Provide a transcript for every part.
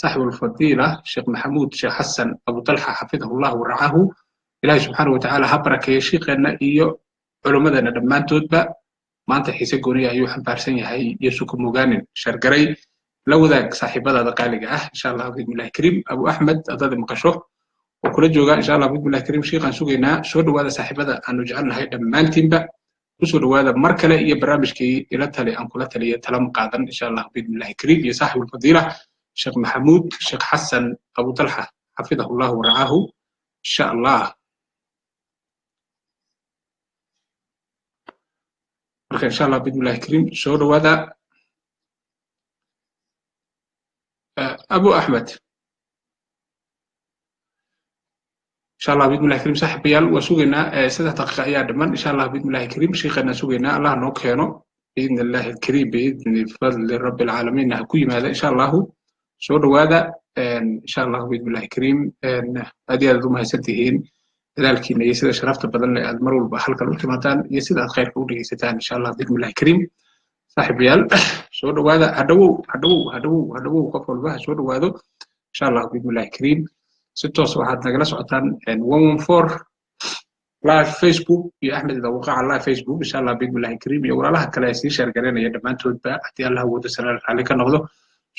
Saaxibulfadiila Sheekh Maxamuud Sheekh Xasan Abu Talxa, xafidahullah waracaahu. Ilaahay subxaana watacaala ha barakeeyo shiiqeenna iyo culummadeenna dhammaantoodba. Maanta xiise gooniya ayuu xambaarsan yahay iyo suku mogaanin. Shargaray, la wadaag saaxiibadaada qaaliga ah, insha Allah biidnillahi kariim. Abu Axmed, haddaad maqasho oo kula jooga, insha Allah biidnillahi kariim, shiiqaan sugaynaa. Soo dhowaada saaxiibada aanu jecelnahay dhammaantiinba, kusoo dhowaada mar kale iyo barnaamijkii Ila Tali aan kula taliya talama qaadan, insha Allah biidnillahi kariim, iyo saaxibulfadiila Sheekh Maxamuud Sheekh Xasan Abu Talxa, xafidahullah waracaahu, insha Allah. Marka insha Allah biidnillahi kariim, soo dhowaada. Abu Axmed, insha Allah biidnillahi kariim. Saaxiibayaal, waa sugaynaa, 3 daqiiqa ayaa dhiman, insha Allah biidnillahi kariim. Shiiqeenaan sugaynaa, Allah noo keeno biidni illahi alkariim, biidni fadli rabbi alcaalamiin ha ku yimaada, insha Allahu. Soo dhowaada, insha Allahu biidnillahi kariim. Aad iyo aad u mahadsan tihiin dadaalkiina iyo sida sharafta badan leh aad mar walba halkan u timaadaan iyo sida aad khayrka u dhegeysataan, insha Allah biidnillahi kariim. Saaxiibayaal, soo dhowaada. Hadhowow, hadhowow, hadhowow, hadhowow, qof walba ha soo dhowaado, insha Allah biidnillahi kariim. Si toos waxaad nagala socotaan 114 Live Facebook iyo Axmed Idawaqaca Live Facebook, insha Allah biidnillahi kariim, iyo walaalaha kale ee sii share-gareynaya dhammaantoodba. Haddii Allah wado salaal raalli ka noqdo,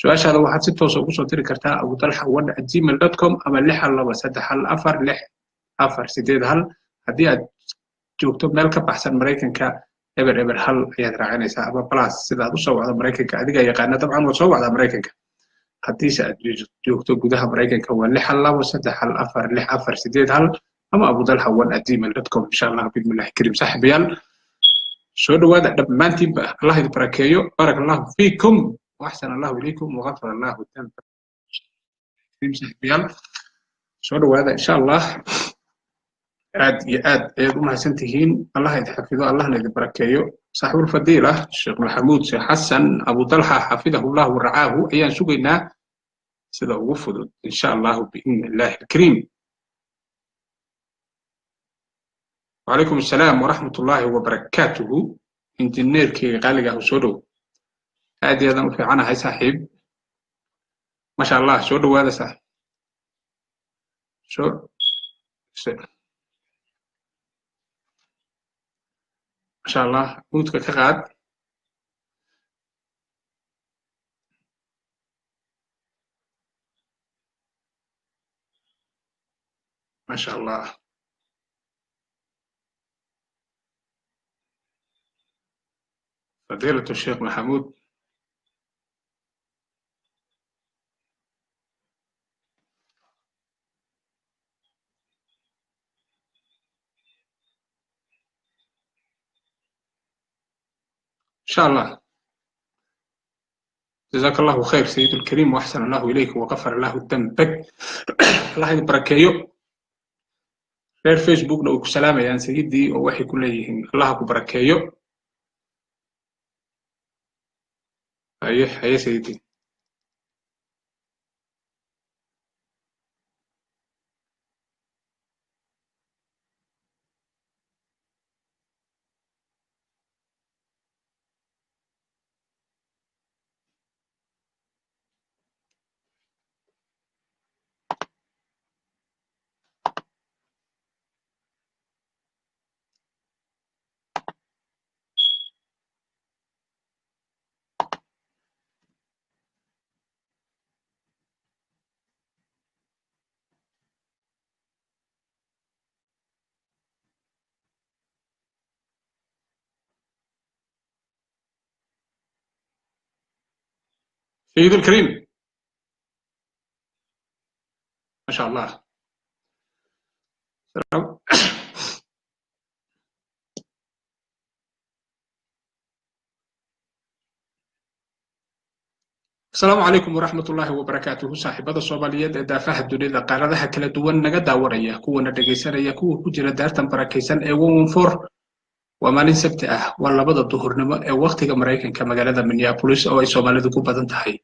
su-aashaada waxaad si toosa ugu soo diri kartaa abutalxa1@gmail.com ama 612 314 6481. Haddii aad joogto meel ka baxsan Maraykanka, 001 ayaad raacinaysaa ama plus. Sida aad usoo wacdo Maraykanka adigaa yaqaana, dabcan waad soo wacdaa Maraykanka. Haddiise aad joogto gudaha Maraykanka, waa 612 314 6481 ama abudalxa1@gmail.com, insha Allah biidnillahi kariim. Saaxiibayaal, soo dhowaada dhammaantiinba. Allah idin barakeeyo. Baaraka Allahu fiikum waaxsan Allahu ilaykum wagafar Allahu danba. Saaxiibayaal, soo dhowaada, insha Allah. Aad iyo aad ayaad u mahadsan tihiin. Allah idin xafido, Allahna idin barakeeyo. Saaxibulfadiila Sheekh Maxamuud Sheekh Xasan Abu Talxa, xafidahullah waracaahu, ayaan sugaynaa sida ugu fudud, insha Allahu biidni illahi alkariim. وعليكم السلام ورحمة الله وبركاته. Injineerkeyga qaaliga ah, soo dhow. Aad iyo aadaan u fiicanahay, saaxiib, masha Allah. Soo dhowaada, saaxiib, soo masha Allah. Mute-ka ka qaad. Masha Allah. فضيلة الشيخ محمود، إن شاء الله. جزاك الله خير سيد الكريم وأحسن الله إليك وغفر الله ذنبك. Allah idin barakeeyo. Reer Facebookna uu ku salaamayaan sayidii oo waxay ku leeyihiin Allah ku barakeeyo. Haye, haye, sayidii. سيد الكريم، ما شاء الله. سلام. Asalaamu calaykum waraxmat ullaahi wabarakaatuhu. Saaxiibada Soomaaliyeed ee daafaha dunida, qaaradaha kala duwan naga daawanaya, kuwana dhegaysanaya, kuwa ku jira daartan barakaysan ee 114, waa maalin Sabti ah, waa 2da duhurnimo ee wakhtiga Maraykanka, magaalada Minneapolis oo ay Soomaalidu ku badan tahay.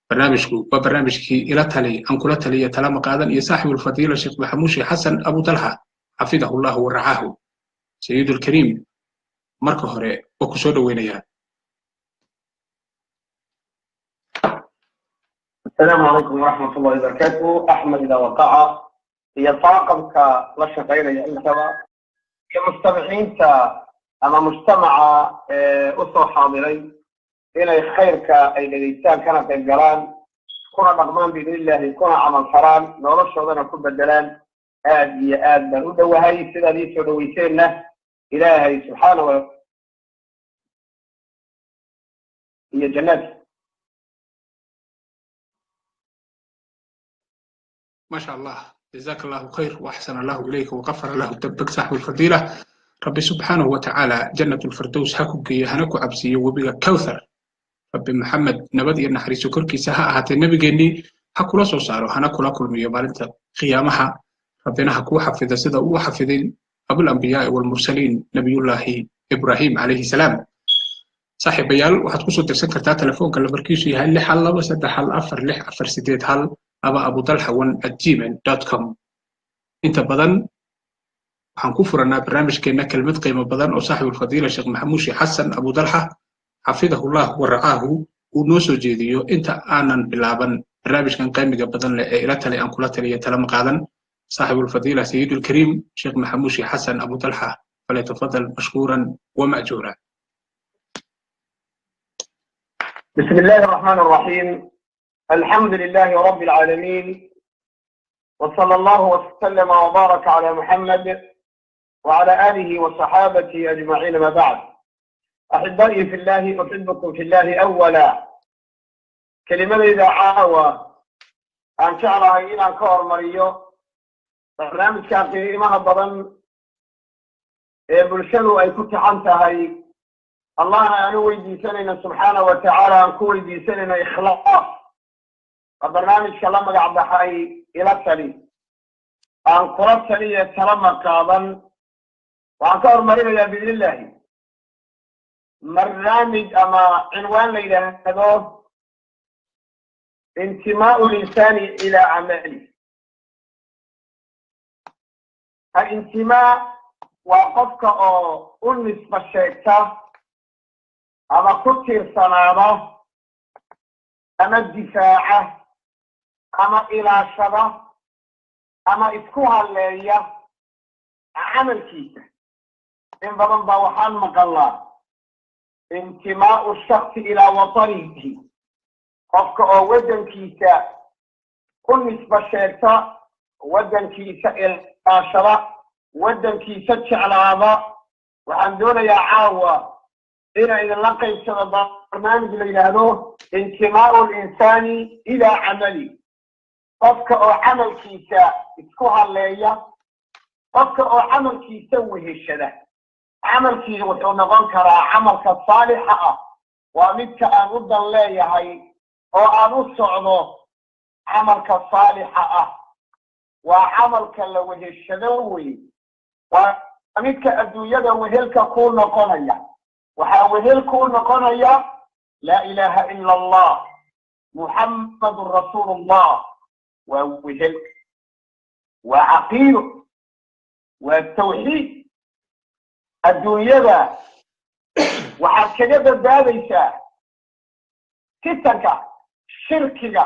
Barnaamijku waa barnaamijkii Ila Tali aan kula taliya talama qaadan iyo saaxibulfadiila Sheekh Maxamuud Sheekh Xasan Abu Talxa, xafidahullahu waracaahu. Sayidulkariim, marka hore waa ku soo dhoweynayaa. السلام عليكم ورحمة الله وبركاته. أحمد إذا وقع هي طاقم كلا شقينا إنتبا كمستمعين تا أما مجتمع أسر حاضرين إلى خيرك أي الإنسان كان في الجران كنا نغمان بإذن الله كنا عمل حرام نورش وضنا كل بدلان آد يا آد بنودة وهي سيدة لي سودويتنا إلهي سبحانه وتعالى هي جنات. ما شاء الله، جزاك الله خير وأحسن الله إليك وغفر الله ذنبك صاحب الفضيلة. ربي سبحانه وتعالى جنة الفردوس هكوكي هنكو عبسي وبيغا كوثر. ربي محمد نبدي النحريس كركي سها أهات النبي جني هكولا سوسارو هنكولا كل مية قيامها. ربنا هكو حفظ سيدا وحفظين أبو الأنبياء والمرسلين نبي الله إبراهيم عليه السلام. صاحب يال waxaad ku soo dirsan kartaa telefoonka lambarkiisu yahay 6 2 3 4 6 4 8 1 ama abudalha1@gmail.com. Inta badan waxaan ku furanaa barnaamijkeena kelmad qiimo badan oo saaxiibul fadiila Sheekh Maxamuud Sheekh Xasan Abu Dalxa xafidahullah wa racaahu uu noo soo jeediyo inta aanan bilaaban barnaamijkan qiimiga badan leh ee ila tali aan kula taliya talama qaadan. Saaxiibul fadiila Sayidul Kariim Sheekh Maxamuud Sheekh Xasan Abu Dalxa falyatafadal mashkuuran wa ma'juura. بسم الله الرحمن الرحيم. الحمد لله رب العالمين، وصلى الله وسلم وبارك على محمد وعلى آله وصحابته أجمعين، ما بعد. أحبائي في الله، أحبكم في الله. أولا كلمة إذا عاوة أن شعرها إلى كور مريو برنامج كان قيمها بضن بلشلو أي كنت عنتها. الله أنا ويديسننا سبحانه وتعالى أن كويديسننا إخلاص. البرنامج كلام قاعد بحي إلى تلي أن قرأت لي كلام قاضا وأن كور مريض بإذن الله. برنامج أما عنوان ليلة هذا انتماء الإنسان إلى عمله. الانتماء وقفك أو النسبة الشيكة أما كتير صنابة أما الدفاعة أما إلى شبه أما إسكوها الليلية عمل كيسة. إن ضمن بوحان مقلا انتماء الشخص إلى وطنه. قفك أو ودن كيسة كل نسبة شيكة ودن كيسة إلى شبه ودن كيسة شعلابة. وعندنا يا عاوة إلى إذا لقيت برنامج اللي انتماء الإنسان إلى عمله. قفك أو عمل كيسة اسكوها الليلة. قفك أو عمل كيسة وهشدة. عمل كيسة وحو نظن كرا عمل كالصالحة ومدك أن الله هاي أو أن الصعدو عمل كالصالحة وعمل كالوهشدوي ومدك أدو يدا وهلك كون قنية وحاوهل كون قنية. لا إله إلا الله محمد رسول الله ووهل وعقيده والتوحيد الدنيا وحكى بداديسا كتنك شركك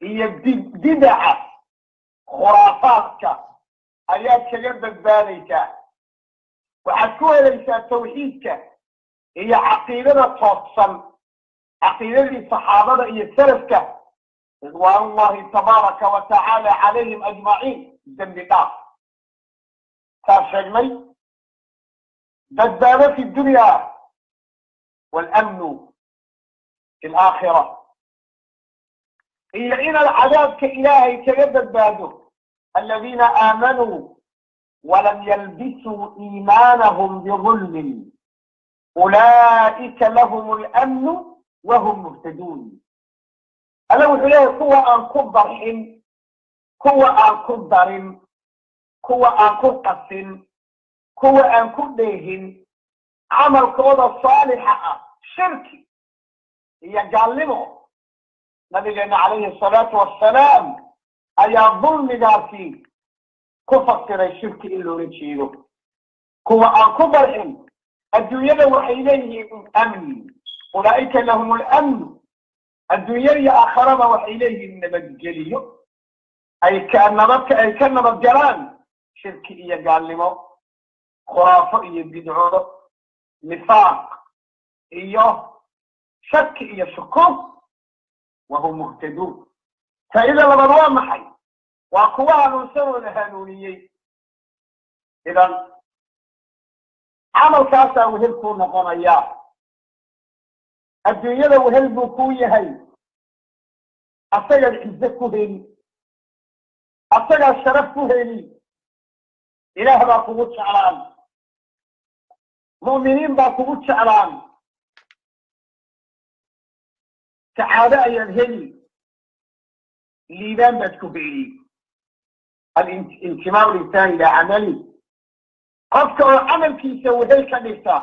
هي بدعة خرافاتك ايات كجا بداديسا وحكوا توحيدك هي عقيدة توصل عقيدة الصحابة هي سلفك رضوان الله تبارك وتعالى عليهم أجمعين. ذنب داف صار بدالة في الدنيا والأمن في الآخرة. هي إلى العذاب كإلهي كيبدأ باده الذين آمنوا ولم يلبسوا إيمانهم بظلم أولئك لهم الأمن وهم مهتدون. ألا وحليه قوة أن كبرحن قوة أن كبرن قوة أن كقصن قوة أن كديهن عمل قوة صالحة شرك يجعلمه نبينا عليه الصلاة والسلام أي ظلم ذاتي كفر الشرك إلا رجيله قوة أن كبرحن الدنيا وحيليه أمن أولئك لهم الأمن Adduunyada iyo aakharaba waxay leeyihiin nabadgeliyo ay ka nabadka ay ka nabadgalaan shirki iyo gaalnimo, khuraafo iyo bidco, nifaaq iyo shaki iyo shukuuk. Wahum muhtaduun. Faa'iida labaad waa maxay? Waa kuwa hanuunsan oo la hanuuniyey. Idan camalkaasaa wehel kuu noqonaya. Adduunyada wehel buu kuu yahay, asagaad cizo ku heli, asagaa sharaf ku heli, Ilaah baa kugu jeclaan, mu'miniin baa kugu jeclaan, sacaado ayaad heli, liibaan baad ku heli. Alintimaa linsaan ilaa camali, qofka oo camalkiisa wehel ka dhigta,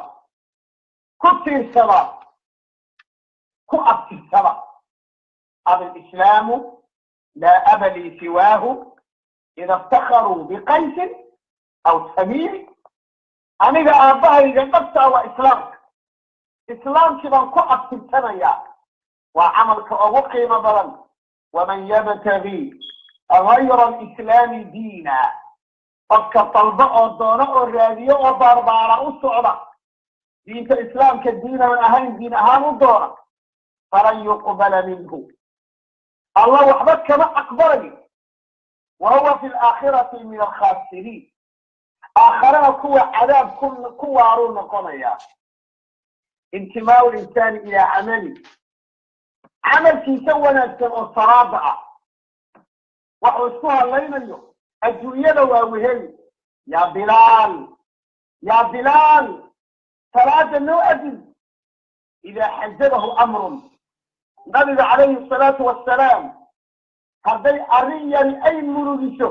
ku tiirsada, ku abtirsada. Alislaamu laa aba lii siwaahu ida iftakharuu biqaysin aw tamiimi. Aniga aabbahayga dhabtaa waa islaamka, islaamkii baan ku abtirsanayaa, waa camalka ugu qiimo badan. Waman yabtagi gayra alislaami diina, qofka dalbo oo doono oo raadiyo oo baarbaara u socda diinta islaamka diinaan ahayn diin ahaan u doona, falan yuqbala minhu, Allah waxba kama aqbalayo. Wa huwa fi alaakhirati min alkhaasiriin, aakharana kuwa cadaab ku waaruu noqonayaa. Intimaau linsaani ilaa camali, camalkiisa wanaagsan oo salaada ah waxuu isku hadlaynayo adduunyada waa wehel. Yaa Bilaal, yaa Bilaal, salaada noo adin. Idaa xazabahu amrun, nabiga calayhi asalaatu wassalaam hadday arrin yari ay murugiso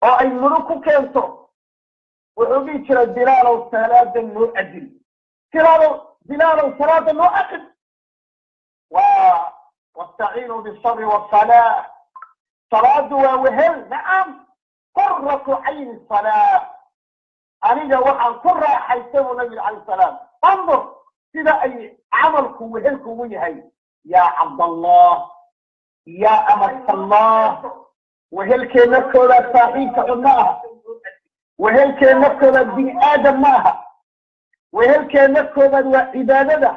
oo ay murug ku keento, wuxuu dhihi jiray: "Bilaalow, salaada noo adin. Bilaalow, Bilaalow, salaada noo aqin." Waa wastaciinuu bisabri wasalaa. Salaadu waa wehel. Nacam, quratu cayni salaa, aniga waxaan ku raaxaysta buu nabiga calayh salaam. Andur sida ay camalku wehelkugu yahay. Yaa Cabdallah, yaa amatallah, wehelkeenna koodaad saaxiibka xun ma aha, wehelkeenna koodaad bini aadam ma aha, wehelkeenna koodaad waa cibaadada,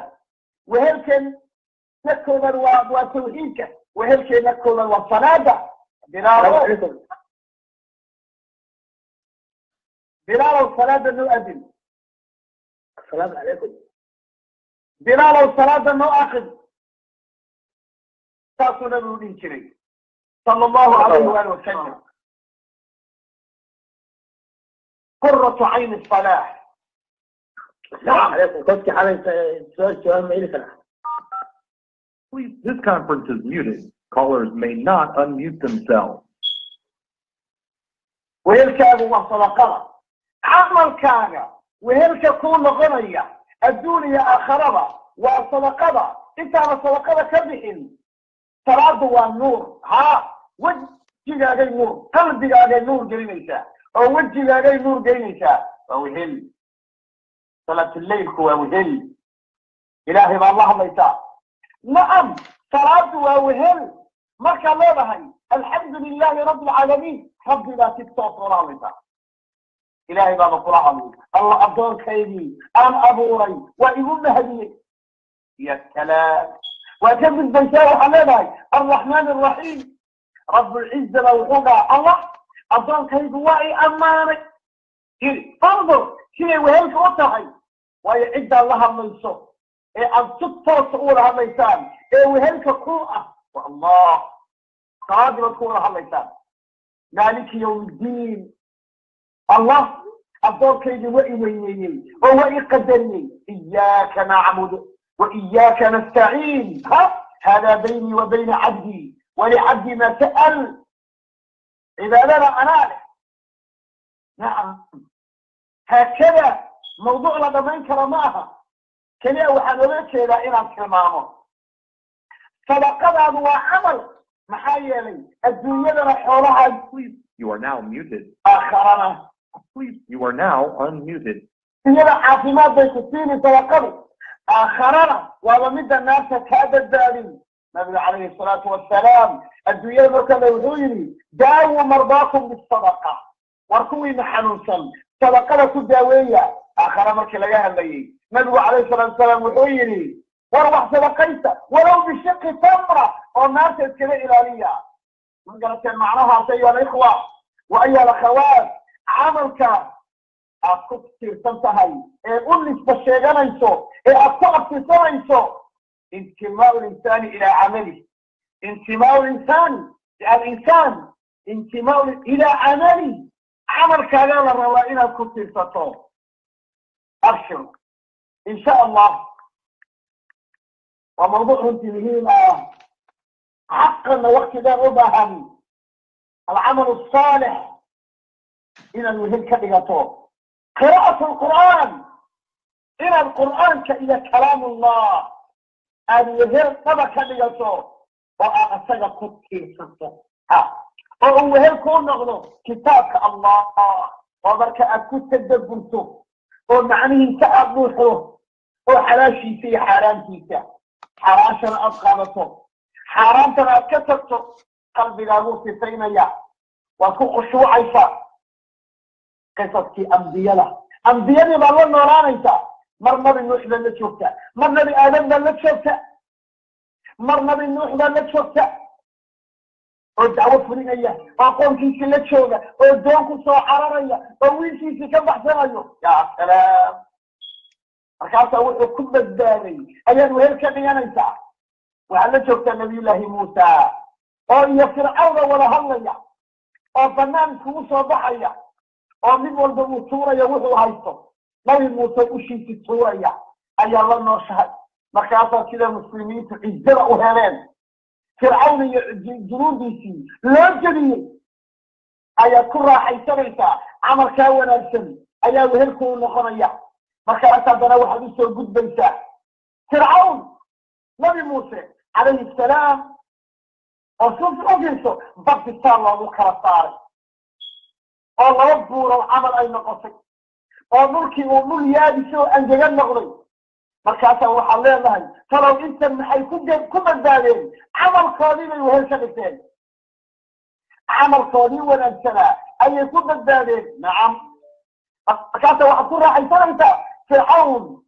wehelkeenna koodaad waa tawxiidka, wehelkeenna koodaad waa salaada. Bilaalow, Bilaalow, salaada noo adin. السلام عليكم. Bilaalow, salaada noo aqin. Saasuu nabigu dhihi jiray sala Allahu alayhi waali wasalam. Quratu cayni salaax. السلام عليكم. كنت حالي سؤال، سؤال ما إلي. Please, this conference is muted. Callers may not unmute themselves. Wehelkaagu waa sadaqada. Camalkaaga wehelka kuu noqonaya adduun iyo aakharaba waa sadaqada. Intaana sadaqada ka bixin, salaadu waa nuur. Haa, wejigaagay nuur, qalbigaagay nuur gelinaysaa oo wejigaagay nuur gelinaysaa. Waa wehel. Salaatuleylku waa wehel, Ilaahay baad la hadlaysaa. Nacam, salaadu waa wehel. Markaad leedahay alxamdu lilaahi rabbi alcaalamiin, rabbi baa si toos ula hadlaysaa, Ilaahay baaba kula hadlay. Allah, addoonkaygii aan abuuray waa igu mahadiyey. Ya salaam! Waa ka gudbaysaa, waxaad leedahay alraxmaan alraxiim, rablciza baa wuxuu dhaha: "Allah, addoonkaygu waa i ammaanay." Yiri, andur siday wehelka u tahay. Waayo, ciddaad la hadlayso ee aad si toosa u wada hadlaysaan ee wehelka ku ah waa Allah. Salaadii baad ku wada hadlaysaan. Maaliki yawm iddiin, Allah, addoonkaygii waa i weyneeyey oo waa i qadariyey. Iyaaka nacbudu wa iyaaka nastaciin. Ha, hada baynii wa bayna cabdii walicabdii ma sa'al. Cibaadada anaa leh. Nacam, haakada mawduuc la dhamayn kara ma aha. Keliya waxaan oga jeedaa inaan tilmaamo sadaqadaadu waa camal, maxaa yeelay adduunyadana xoolaha Please, you are now muted. Aakharana Please, you are now unmuted. Iyada caafimaad bay ku siini sadaqadu, aakharana waaba midda naarta kaa badbaadin. Nabiga calayhi salaatu wasalaam adduunyada markaba wuxuu yidhi: "Daawuu mardaakum bisadaqa." War kuwiina xanuunsan sadaqada ku daaweeya. Aakhare markii laga hadlayey, nabigu calayhi salaatu wasalaam wuxuu yidhi: "War wax sadaqaysta, walow bishiqi tamra, oo naarta iskaga ilaaliya." Ma garateen macnahaas, ayuha alikhwa wa ayuha alakhawaat? Camalka aad ku tiirsan tahay ee u nisba sheeganayso ee aad ku abtirsanayso, intimaau linsaani ilaa camalih, intimaau linsaani, alinsaan intimaau ilaa camalih, camalkaagaa la rabaa inaad ku tiirsato. Abshir, insha Allah, waa mawduuc runtii muhiim ah, xaqana waktigaan u baahan alcamal asaalix inaad wehel ka dhigato, qira'at alqur'aan, inaad qur'aanka iyo kalaam Allah aad wehel dhaba ka dhigato oo aad asaga ku tiirsato, ha, oo uu wehel kuu noqdo kitaabka Allah, oo marka aad ku tadaburto oo macnihiisa aad dhuuxdo oo xalaashiisa iyo xaaraantiisa, xaaraashana aad qaadato, xaaraantana aad ka tagto, qalbigaaguu sifaynaya, waad ku khushuucaysaa. Qisaskii ambiyada, ambiyadii baad la noolaanaysaa. Mar Nabi Nuux baad la joogta, mar Nabi Aadam baad la joogta, mar Nabi Nuux baad la joogta oo dacwo fulinaya oo qoomkiisii la jooga oo doon ku soo cararaya oo wiilkiisii ka baxsanayo. Yaa salaam! Markaasaa wuxuu ku badbaaday ayaad wehel ka dhiganaysaa. Waxaad la joogtaa Nabiyullaahi Muusa oo iyo Fircawna wada hadlaya oo banaan iskugu soo baxaya oo mid walba uu tuuraya wuxuu haysto, Nabi Muuse ushiisi tuuraya ayaa la nooshahay. Markaasaa sida muslimiintu cizada u heleen, Fircawn iyo junuudiisii loo jebiyey, ayaad ku raaxaysanaysaa. Camalkaa wanaagsan ayaa wehelkuu noqonaya. Markaas haddana waxaad usoo gudbaysaa Fircawn, Nabi Muuse calayhi salaam oo si u fiirso badisaa loogu kala saaray oo laba buurow camal ay noqotay oo dhulkii uu dhul yaabis oo angega noqday. Markaasaa waxaad leedahay: "Talow intan maxay ku badbaadeen?" Camalkoodii bay wehel ka dhigteen, camalkoodii wanaagsanaa ayay ku badbaadeen. Nacam, markaasa waxaad ku raaxaysanaysaa Fircawn,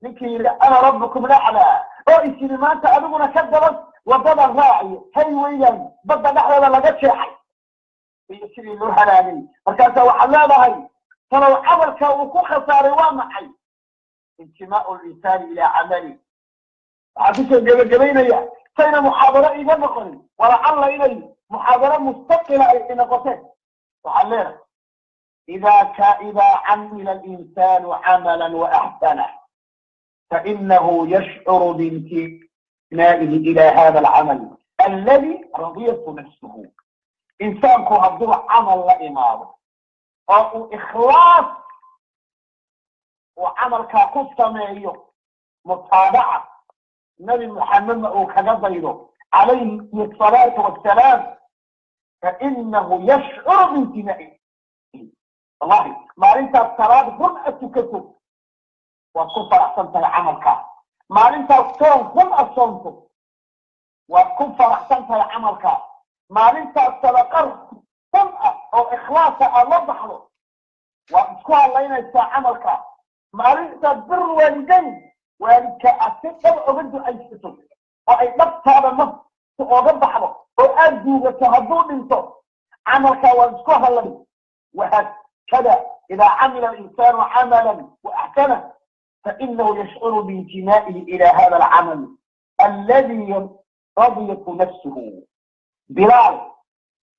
ninkii yidhi "Ana rabbukum laclaa", oo is yidhi maanta adiguna ka daba wadada raaciyo haywaygan badda dhexdeeda laga jeexay iyo sidii loo halaagay. Markaasaa waxaad leedahay: "Talow camalka uu ku khasaaray waa maxay?" Intimaau linsaani ilaa camali. Waxaan kusoo gebagabaynaya, sayna muxaadaro iga noqonin, walacalla inay muxaadaro mustaqila ay noqoteen, waxaan leedahay: idaa camila alinsanu camala waaxsana, fainahu yashcuru biintimaa'ihi ila hada alcamal aladi radiyatu nafsuhu. Insaanku hadduu camal la imaado oo uu ikhlaas uu camalkaa ku sameeyo, mutaabaca Nabi Muxamedna uu kaga daydo calayhi asalaatu wassalaam, fainahu yashcuru biintimaa'ihi. Wallahi, maalintaas salaad run a tukato waad ku faraxsan tahay camalkaa. Maalintaas soon run a soonto waad ku faraxsan tahay camalkaa. Maalintaas sadaqa run ah oo ikhlaasa aad la baxdo waad isku hadlaynaysaa camalkaa. Maalintaas bir waalidayn, waalidka aad si dhab oga ducaysato oo ay dhabtaada nafta ooga baxdo oo aad duugato hadduu dhinto, camalkaa waad isku hadlay. Wahaakada, idaa camila alinsaanu camalan waaxsana, fainahu yashcuru biintimaa'ihi ila hada alcamal aladi radiyatu nafsuhu. Bilaal,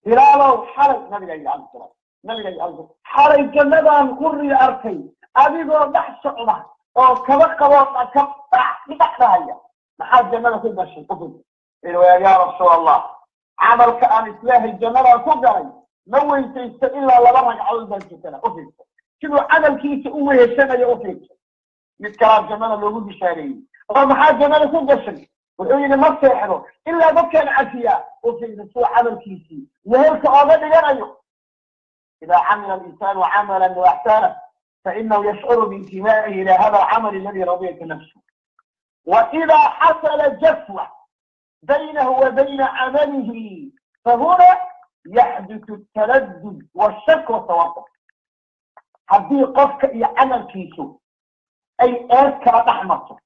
Bilaalow, xalay nabiga yidhi alayh salaam, nabiga yidhi alayh, "Xalay jannadaan qurriga arkay adigoo dhex socda oo kaba qaboo ka dhex dhahaya. Maxaad jannada ku gashay?" Ufid yaa Rasuul Allah, camalka aan islaahay jannadaan ku galay, ma weysaysto ilaa laba ragcadood baan tukana. Ufiirso siduu camalkiisa u weheshanayo. Ufiirso, mid kalaa jannada loogu bishaareeyey oo "Maxaa jannada ku gashay?" Wuxuu yidhi: "Ma seexdo ilaa dadkaan cafiyaa." Ufiirso siduu camalkiisii wehelka ooga dhiganayo. Idaa camila alinsaanu camalan waaxsana, fainahu yashcuru biintimaa'ihi ila hada alcamal aladi radiyat nafsu. Wa idaa xasala jafwa, بينه وبين عمله، فهنا يحدث التردد والشك والتوقف. haddii qofka iyo camalkiisu ay eed kala dhex marto,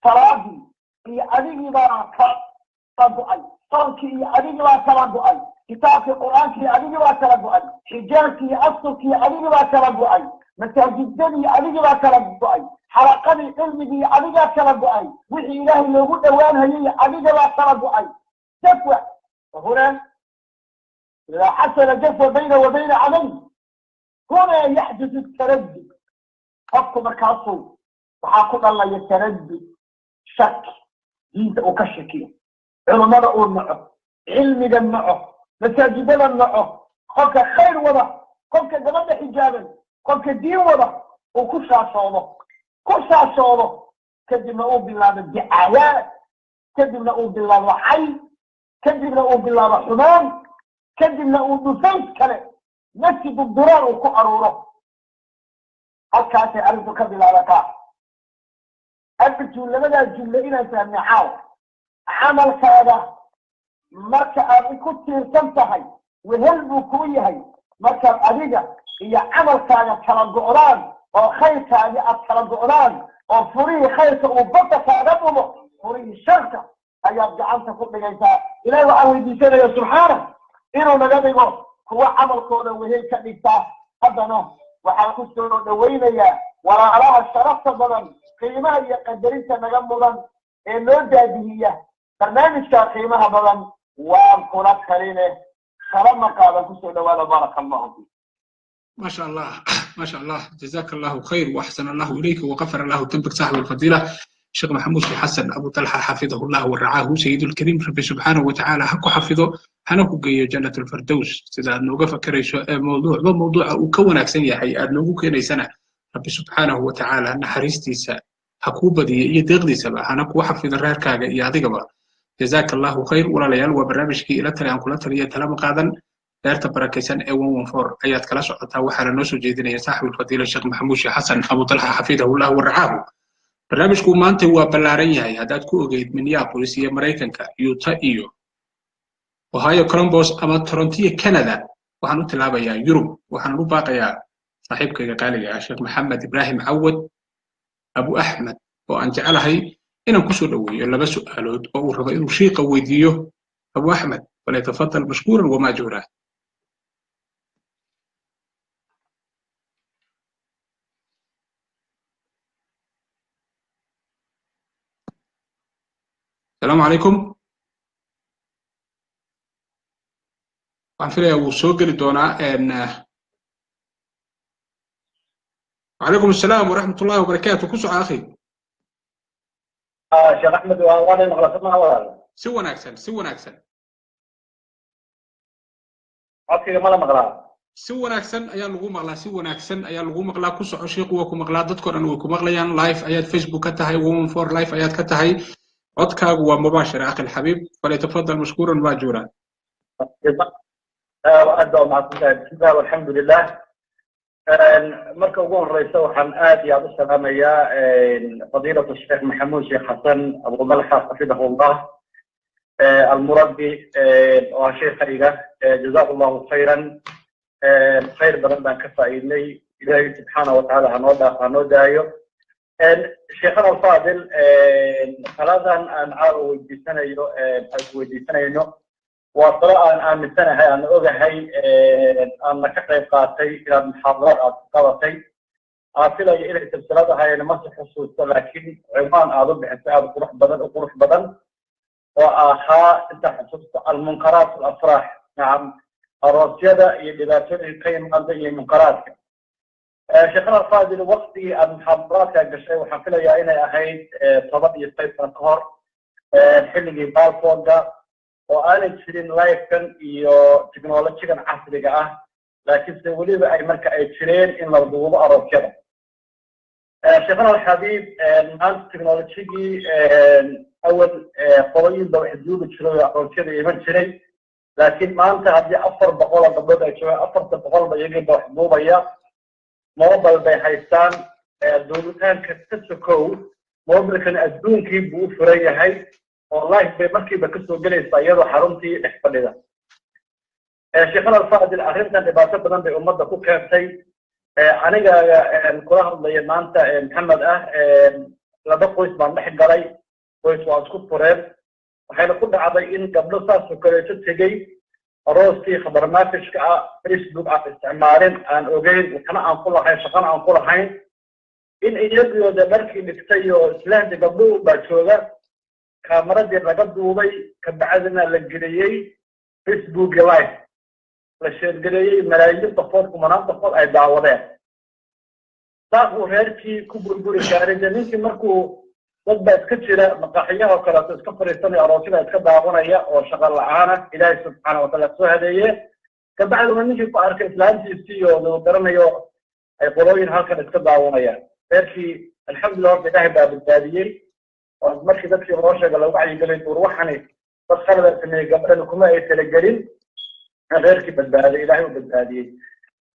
salaadii iyo adigii baa kala go'ay, soonkii iyo adigii baa kala go'ay, kitaabkii qur-aankii iyo adigii baa kala go'ay, xijaabkii iyo asturkii iyo adigii baa kala go'ay, masaajidadii iyo adigii baa kala go'ay, xalaqadii cilmigii iyo adigaa kala go'ay, wixii ilaahay loogu dhowaanhayay iyo adiga baa kala go'ay. Jafwa huna idaa xasala jafwa bayna wa bayna camali, huna yaxdutu taraddud. Qofku markaasuu waxaa ku dhalaya taraddud, shak, diinta uu ka shakiyo, culummada uu naco, cilmiga naco, masaajidada naco, qofka khayr wada, qofka gabadha xijaaban, qofka diin wada uu ku shaashoodo, ku shaashoodo, kadibna uu bilaabo dicaayaad, kadibna uu bilaabo cay, kadibna uu bilaabo xumaan, kadibna uu dhufays kale masjidu diraar uu ku aruuro. Halkaasay arrintu ka bilaabataa. Arrintu labadaa jumle inaan fahmna caaw, camalkaada marka aad ku tiirsan tahay wehel buu kuu yahay. Markaad adiga iyo camalkaaga kala go'daan oo khayrkaagii aad kala go'daan oo furihii khayrka uu badda kaaga dhumo, furihii sharka ayaad gacanta ku dhigaysaa. Ilahi waxaan weydiisanaya subxaana inuu naga dhigo kuwa camalkooda wehel ka dhigtaa. Haddana waxaan ku soo dhawaynayaa walaalaha sharafta badan, qiimaha iyo qadarinta naga mudan ee noo daadihiya barnaamijka qiimaha badan. Waan kula taline salama qaadan, kusoo dhawaada. Baaraka allahu fiik. ما شاء الله، ما شاء الله، جزاك الله خير واحسن الله اليك وغفر الله ذنبك صاحب الفضيله الشيخ محمود حسن ابو طلحه، حفظه الله ورعاه سيد الكريم. ربي سبحانه وتعالى حق حفظه hana ku geeyo jannat alfardows. Sida aad nooga fakarayso ee mawduucba mawduuca uu ka wanaagsan yahay aad noogu keenaysana, rabbi subxaanahu wa tacaala naxariistiisa ha kuu badiyo iyo deeqdiisaba, hana kuu xafido reerkaaga iyo adigaba. Jazaaka allahu khayr. Walaalayaal, waa barnaamijkii ila tali aan kula taliya talama qaadan. Deerta barakaysan ee 114 ayaad kala socotaa. Waxaana noo soo jeedinaya saaxibulfadiila sheekh maxamuud sheekh xasan abu talxa, xafidahullah waracaahu. Barnaamijku maanta waa ballaaran yahay. Haddaad ku ogeyd Minneapolis iyo Maraykanka, Utah iyo Ohio, Columbus ama Torontiyo Canada, waxaan u tilaabayaa Yurub. Waxaan u baaqayaa saaxiibkayga qaaliga ah Sheekh Maxamed Ibraahim Cawad Abu Axmed, oo aan jecelahay inaan kusoo dhoweeyo laba su'aalood oo uu rabo inuu shiiqa weydiiyo. Abu Axmed, falyatafadal mashkuuran wamaajuura. Asalaamu calaykum. Waxaan filayaa wuu soo geli doonaa. وعليكم السلام ورحمة الله وبركاته، ku soco akhi. Sheekh Axmed, waa maqla ma walaal? Si wanaagsan, si wanaagsan. Codkayga ma la maqlaa? Si wanaagsan ayaa lagu maqlaa, si wanaagsan ayaa lagu maqlaa. Ku soco, sheekhu waa ku maqlaa, dadkoo dhan way ku maqlayaan. Live ayaad Facebook ka tahay, 114 live ayaad ka tahay. Codkaagu waa mubaashir, akhi alxabiib, falyatafadal mashkuuran maajuura. Aad baa umahadsantahay. Bismillah, alxamdulilah. Marka ugu horeysa waxaan aad iyo aad u salaamayaa fadiilatu sheekh Maxamuud Sheekh Xasan Abu Talxa, xafidahullah, almurabbi, oo ah sheekhayga. Jazaku allahu khayran, khayr badan baan ka faa'iidnay. Ilaahay subxaana watacaala hanoo dhaaf, hanoo daayo. Sheekhana alfaadil, taladan aan caawa weydiisanayo, aan weydiisanayno, waa talo aan aaminsanahay, aan ogahay, aanna ka qayb qaatay inaad muxaadaraad aad qabatay. Aan filayo inay silsilad ahayn, mase xusuusto, laakiin ciwaan aad u bixisay aad qurux badan, u qurux badan, oo ahaa, inta xusuusto, almunkaraat alafraax. Nacam, aroosyada iyo dhibaatooyinka ka yimaada iyo munkaraadka. Sheekhana alfaadil, waktigii aad muxaadaraadka gashay waxaan filayaa inay ahayd 15 sano ka hor, xilligii Paltalkga oo aanay jirin livekan iyo technologygan casriga ah, laakiinse weliba ay marka ay jireen in la duubo aroosyada. Sheekhana alxabiib, maanta technologygii awal qolooyin ba wax duubi jiray oo aroosyada iman jiray, laakiin maanta haddii 400 oo gabdhood ay joogaan, 400-ba iyagii ba wax duubaya, mobile bay haystaan. Duubitaanka ka sokow, mobilkan adduunkii buu u furan yahay. Oo live bay markiiba kasoo gelaysaa iyadoo xaruntii dhex fadhida. Sheekhana Alfaadil, arrintan dhibaato badan bay ummadda ku keentay. Aniga kula hadlaya maanta, Maxamed ah, laba qoys baan dhex galay. Qoys waa isku fureen, waxayna ku dhacday in gabdho saas oo kaleeto tegey arooskii khabarmaafishka ah, Facebook aan isticmaalin, aan ogeyn, waxna aan ku lahayn, shaqana aan ku lahayn, in iyagooda dharkii dhigtay oo islaanta gabdho baa jooga, kaamaradii laga duubay, kabacdina la geliyey Facebook live, la share gareeyey, malaayiin qofood, kumanaan qofood ay daawadeen. Saas uu reerkii ku burburi gaaray. De ninkii markuu dad baa iska jira maqaaxiyaha oo kaleeto iska fadhiisanaya, aroosyada iska daawanaya oo shaqa la-aana, Ilaahay subxaana watacaala soo hadeeye. Kabacdina ninkii ku arkay islaantiisii oo lagu garanayo ay qolooyin halkan iska daawanayaan. Reerkii, alxamdulillah, horta Ilaahay baa badbaadiyey oo markii dadkii loo sheega, lagu wacyigelay, duur waxani dad khalada sameeyey, gabdhani kuma ay talagelin, reerkii badbaaday, Ilaahay u badbaadiyey.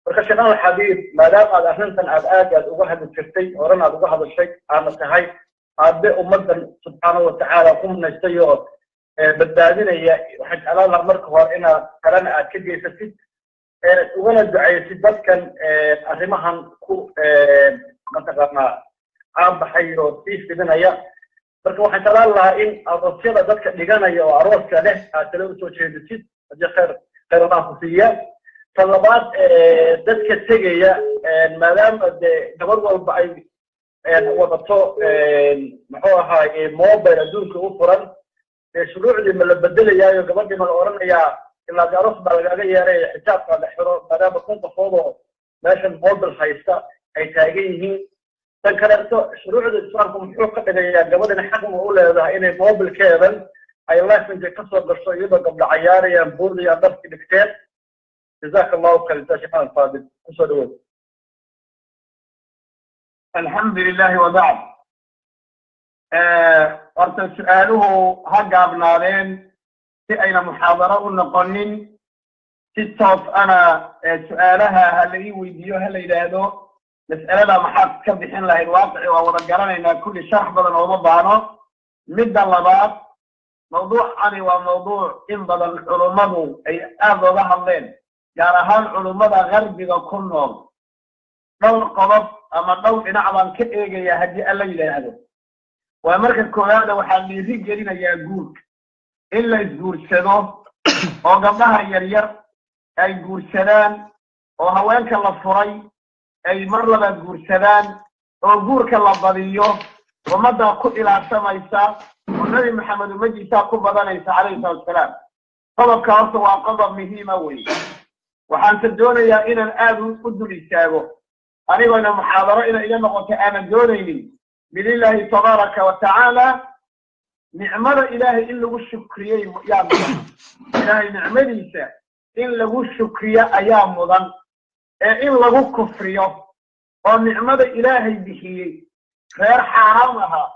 Marka sheekhan Alxabiib, maadaama aad arrintan aad uga hadli jirtay, horena aad uga hadashay, aadna tahay aabe ummaddan subxaana watacaala ku munaystay oo badbaadinaya, waxaan jeclaan lahaa marka hore inaad kalena aad ka geysatid, ugana ducaysid dadkan arrimahan ku mataqaanaa caanbaxay oo sii fidinaya. Marka waxaan jeclaan lahaa in aroosyada dadka dhiganaya oo arooska leh aad tale usoo jeedisid, haddii khayr khayr Allah ku siiya. Tan labaad, dadka tegaya, maadaama dee gabar walba ay wadato, muxuu ahaaye, mobile adduunka u furan, dee shuruucdii ma la bedelayaayo? Gabadhii ma la oranayaa ilaa de aroos baa lagaaga yeeray, xijaabka la xiro, maadaama 1000 qofood oo meeshan mobile haysta ay taagan yihiin? Tan kaleeto, shuruucda Islaamku muxuu ka dhigayaa? Gabadhina xaq ma u leedahay inay mobilkeedan ay live intay kasoo gasho iyadoo gabdho cayaarayaan, buurdayaan, dharki dhigteen? Jazaaka Allahu khayr, sheekhana Alfaadil, kusoo dhawood. Alxamdu lilahi wabacd. Horta su-aaluhu ha gaabnaadeen si ayna muxaadaro u noqonin. Si toos ana su-aalaha ha la ii weydiiyo, ha la yidhaahdo mas'alada maxaad ka bixin lahayd. Waaqici waa wada garanaynaa kulli, sharax badan ooma baano. Midda labaad, mawduucani waa mawduuc in badan culummadu ay aada oga hadleen, gaar ahaan culummada garbiga ku nool. Dhowr qodob ama dhowr dhinac baan ka eegayaa haddii Alla yidhaahdo. Waa marka koowaada, waxaa dhiiri gelinayaa guurka, in la isguursado oo gabdhaha yaryar ay guursadaan oo haweenka la furay ay mar labaad guursadaan oo guurka la badiyo. Ummaddaa ku ilaashamaysa oo Nebi Maxamed ummadiisaa ku badanaysa, calayhi salatu wasalaam. Qodobka horta waa qodob muhiima wey. Waxaanse doonayaa inaan aada u dul istaago, anigoona muxaadaro inay iga noqoto aanan doonaynin. Bilillaahi tabaaraka wa tacaala, nicmada Ilaahay in lagu shukriyey yaa mudan. Ilaahay nicmadiisa in lagu shukriyo ayaa mudan ee in lagu kufriyo oo nicmada Ilaahay bixiyey, reer xaaraam ahaa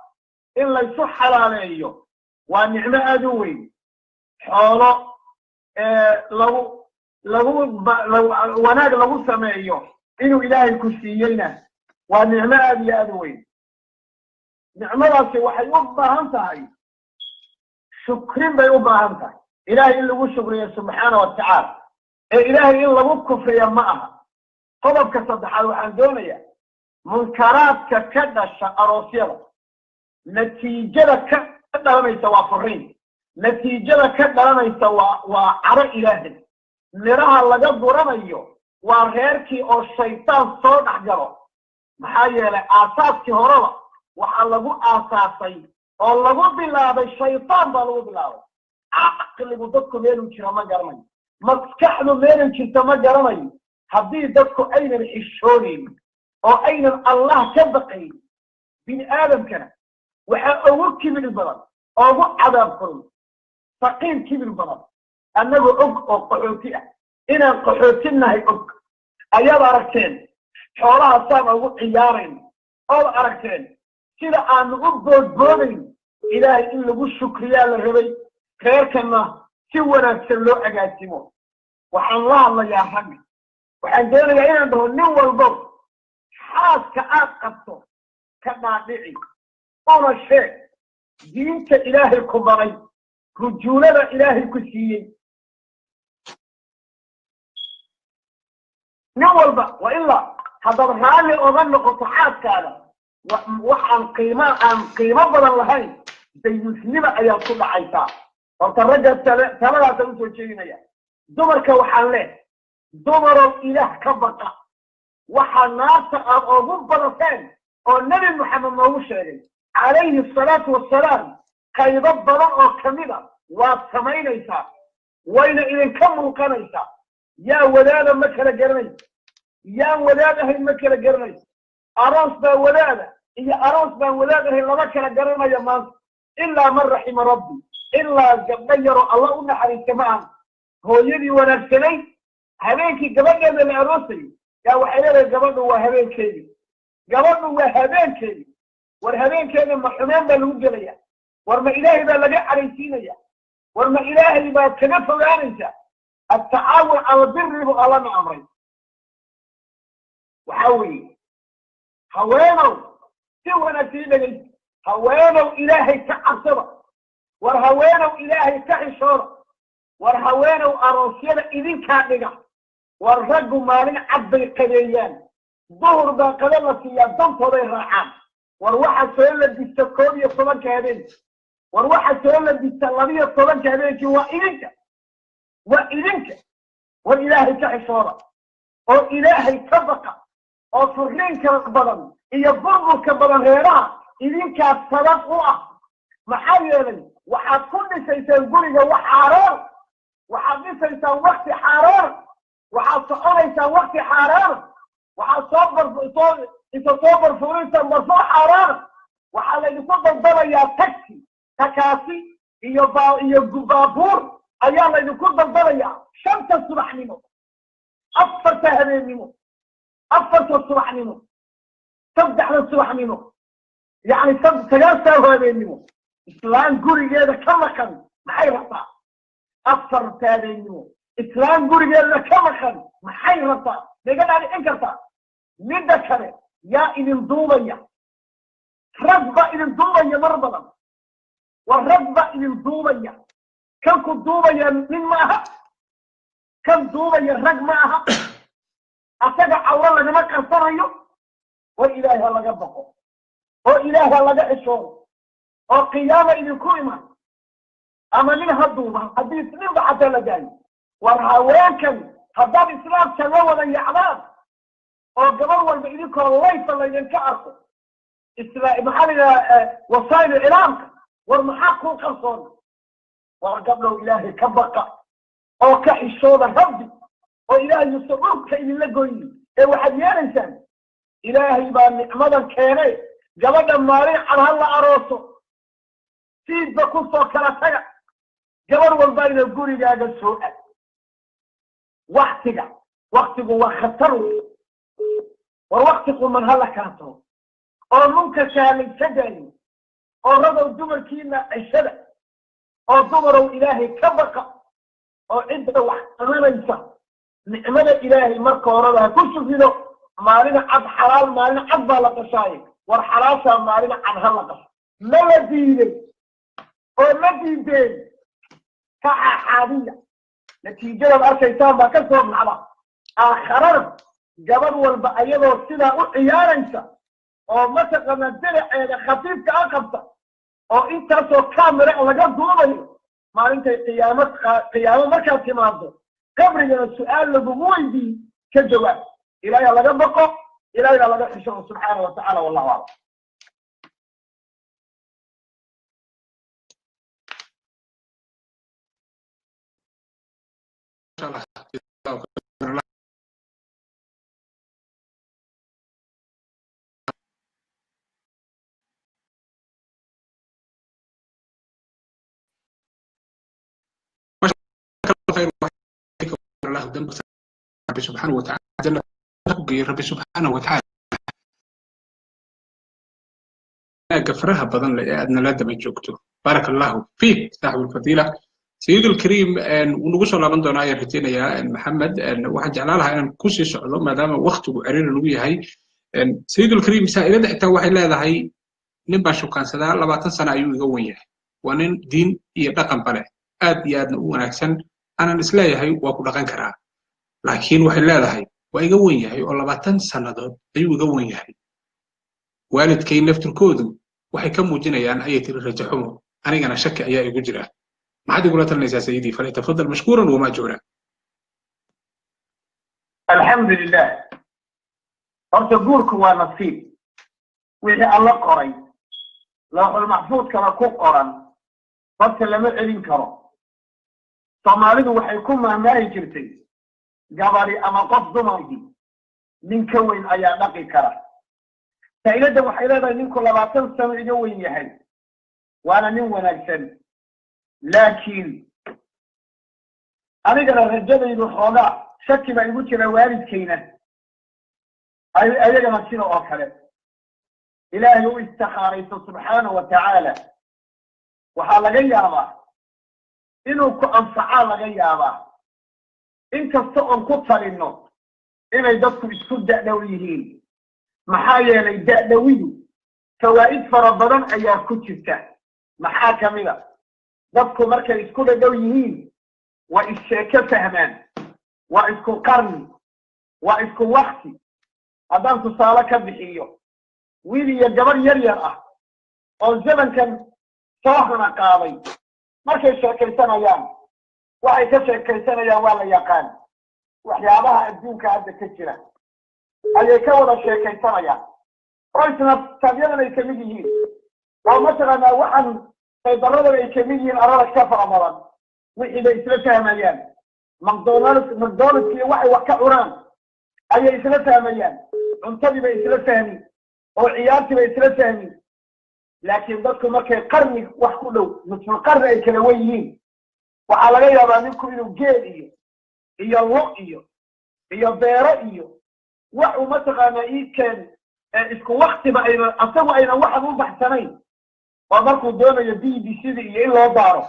in laysu xalaaleeyo, waa nicmo aada u weyn. Xoolo lagu lagu wanaag lagu sameeyo inuu Ilaahay ku siiyeyna waa nicmo aada iyo aada u weyn. Nicmadaasi waxay u baahan tahay shukrin bay u baahan tahay, Ilaahay in lagu shukriyo subxaana wa tacaala, ee Ilaahay in lagu kufriyo ma aha. Qodobka saddexaad, waxaan doonayaa munkaraadka ka dhasha aroosyada. Natiijada ka dhalanaysa waa furiin, natiijada ka dhalanaysa waa caro Ilaahay, midhaha laga guranayo waa reerkii oo shaytaan soo dhex galo. Maxaa yeelay, aasaaskii horeba waxaa lagu aasaasay oo lagu bilaabay shaytaan baa lagu bilaabay. Caqligu dadku meeluu jira ma garanayo, maskaxdu meelay jirta ma garanayo. Haddii dadku aynan xishoonayn oo aynan Allah ka baqayn, bini aadamkana waxaa ugu kibir badan, ugu cadaab kulul faqiir kibir badan. Annagoo og oo qaxooti ah, inaan qaxootinahay og, ayaad aragteen xoolaha saan ugu ciyaarayn, ood aragteen sida aanu u boodboodayn. Ilaahay in lagu shukriyaa la rabay, reerkana si wanaagsan loo agaasimo. Waxaan la hadlayaa ragga. Waxaan doonayaa inaan dhaho nin walbo, xaaska aad qabto ka dhaadhici una sheeg. Diinta Ilaahay ku baray, rujuulada Ilaahay ku siiyey, nin walba wa ilaa haddaad raalli oga noqoto xaaskaada wax aan qiimo, aan qiimo badan lahayn, dayuusnima ayaad ku dhacaysaa. Horta ragga taladaasaan usoo jeedinaya. Dumarka waxaan leh, dumarow, Ilaah ka baqa. Waxaa naarta aad ugu badateen oo Nebi Maxamed noogu sheegay calayhi asalaatu wassalaam, qaybo badan oo kamid a waad samaynaysaa, wayna idinka muuqanaysaa. Yaa wadaada ma kala garanayso, yaan wadaad ahayn ma kala garanayso. Aroos baa wadaada iyo aroos baan wadaad ahayn lama kala garanayo maanta, ilaa man raxima rabbi, ilaa gabdho yaroo Alla u naxariista ma aha. Hooyadii wanaagsanayd habeenkii gabadheeda la aroosayo yaa waxay leedahay, "Gabadhu waa habeenkeedii, gabadhu waa habeenkeedii." War habeenkeeda ma xumeen baa lagu gelaya? War ma Ilaahay baa laga cadhaysiinaya? War ma Ilaahay baad kaga fogaanaysaa? Attacaawun cala biri buu Allana amray. Waxaa weeye, haweenow, si wanaagsan i dhegaysa. Haweenow, Ilaahay ka cabsada. War haweenow, Ilaahay ka xishooda. War haweenow, aroosyada idinkaa dhiga. War raggu maalin cad bay qadeeyaan, duhur baa qado la siiyaa, dantooday raacaan. War waxa soo labista 11-ka habeenkii, war waxa soo labista 12-ka habeenkii waa idinka, waa idinka. War Ilaahay ka xishooda oo Ilaahay ka baqa, oo furriinka badan iyo burburka badan reeraha idinkaas sabab u ah. Maxaa yeelay, waxaad ku dhisaysaan guriga wax xaaraan, waxaad dhisaysaan wakti xaaraan, waxaad soconaysaan wakti xaaraan, waxaad soo bar soo isa soo barfuuraysaan barfuur xaaraan. Waxaa laydinku daldalayaa taxi, takaasi iyo baa iyo baabuur ayaa laydinku daldalayaa 5-ta subaxnimo, 4-ta habeennimo, 4-ta subaxnimo, 3-da subaxnimo, yacni 9 saaho habeennimo. Islaan gurigeeda ka maqan maxay rabtaa? 4-ta habeennimo islaan gurigeeda ka maqan maxay rabtaa? Maiga dhaadhicin kartaa? Midda kale, yaa idin duubaya? Rag baa idin duubaya mar badan. War rag baa idin duubaya. Kan ku duubaya nin ma aha, kan duubaya rag ma aha, asaga cawro lagama qarsanayo. War Ilaahay ha laga baqo oo Ilaah ha laga xishoodo, oo qiyaama idinku iman. Ama nin ha duuba, haddii ninba xataa la daayo. War haweenkan haddaad Islaamka la wada yacdaan oo gabar walba idinkoo layfa laydinka arko isla, maxaa la yidhaha, wasaa'il iclaamka, war maxaa kuu qarsoon? War gabdhow, Ilaahay ka baqa oo ka xishooda Rabbi, oo Ilaahay yuusan dhulka idinla goynin. Ee waxaad yeelaysaan, Ilaahay baa nicmadan keenay. Gabadha maalin cad ha la arooso, siidba ku soo kala taga. Gabadh walba ina gurigaaga soo ad. Waktiga, waktigu waa khatar wey. War wakti quman ha la kaato oo munkarkaa layska daayo, oo ragow dumarkiina cishada, oo dumarow Ilaahay ka baqa, oo cidda wax qabanaysa nicmada Ilaahay marka horeba ha ku shufido. Maalin cad xalaal, maalin cad baa la qashaaye. War xalaashaa maalin cad ha la qasho. Ma la diiday oo ma diideen? Ka xaaxaadiya, natiijadaad arkaysaan baa ka soo baxda. Aakharana gabadh walba ayadoo sidaa u ciyaaraysa oo mataqaanaa dinaceeda khafiifka a qabta oo intaasoo camera laga duubayo, maalintay qiyaamo, qiyaamo markaad timaado, qabrigana su-aal lagugu weydiiyey, ka jawaab. Ilaahay laga baqo, Ilaahay baa laga xishoo subxaana wa tacala. Wallahu aclam. Rabbi subxaanahu wa tacaala janna ku geeyey, Rabbi subxaanahu wa tacaala wanaagga faraha badan leh ee aad nala daba joogto. Baaraka Allahu fiik, saaxibu alfadiila sayid alkariim. Wuu nagu soo laaban doonaa ayaan rajaynayaa. Maxamed, waxaan jeclaan lahaa inaan kusii socdo maadaama waktigu ciriiri nagu yahay. Sayid alkariim, saa'ilada xitaa waxay leedahay Nin baan shukaansadaa, 20 sano ayuu iga wen yahay. Waa nin diin iyo dhaqanba leh, aad iyo aadna u wanaagsan, aanan isleeyahay waa ku dhaqan karaa, laakiin waxay leedahay waa iga wen yahay oo 20 sannadood ayuu iga wen yahay. Waalidkay naftirkoodu waxay ka muujinayaan, ayay tiri, rajaxumo, anigana shaki ayaa igu jira. Maxaad igula talinaysaa, sayidii? Falyatafadal mashkuuran wamaajuura. Alxamdu lilah. Horta guurku waa nasiib. Wixii Alla qoray, lawxul maxfuudkana ku qoran, horta lama celin karo. Soomaalidu waxay ku mahmaahi jirtay gabadi ama qof dumarkii nin ka weyn ayaa dhaqi kara. Faa'iidada waxay leedahay ninku 20 sano iga weyn yahay, waana nin wanaagsan, laakiin anigana rajadaydu xoogaa shaki baa igu jira, waalidkayna ayagana sida oo kale. Ilaahay u istikhaarayso subxaana wa tacaala. Waxaa laga yaabaa inuu ku anfacaa, laga yaabaa inkasta oon ku talinno inay dadku isku da'dhow yihiin, maxaa yeelay da'dhowidu fawaa'id fara badan ayaa ku jirta. Maxaa ka mid a? Dadku markay isku dhadhow yihiin waa issheeko fahmaan, waa isku qarni, waa isku wakti. Haddaan tusaale ka bixiyo, wiil iyo gabadh yar yar ah oo zamankan soo hana qaaday markay sheekaysanayaan, waxay ka sheekaysanayaan waa la yaqaan. Waxyaabaha adduunka hadda ka jira ayay ka wada sheekaysanayaan, oo isna taabyadan ay kamid yihiin, oo mataqaanaa waxaan saybaradan ay kamid yihiin, arada ka fara badan wixii bay isla fahmayaan. McDonald, McDonald's iyo waxay wax ka cunaan ayay isla fahmayaan, cuntadii bay isla fahmi oo ciyaartii bay isla fahmi. Laakiin dadku markay qarni wax ku dhow, nusful qarni ay kala wen yihiin, waxaa laga yaabaa ninku inuu geel iyo lo iyo beero iyo wax uu mataqaanaa ii keen isku waktiba ayna asagu ayna waxan u baxsanayn, oo markuu doonayo BBC da iyo in loo daaro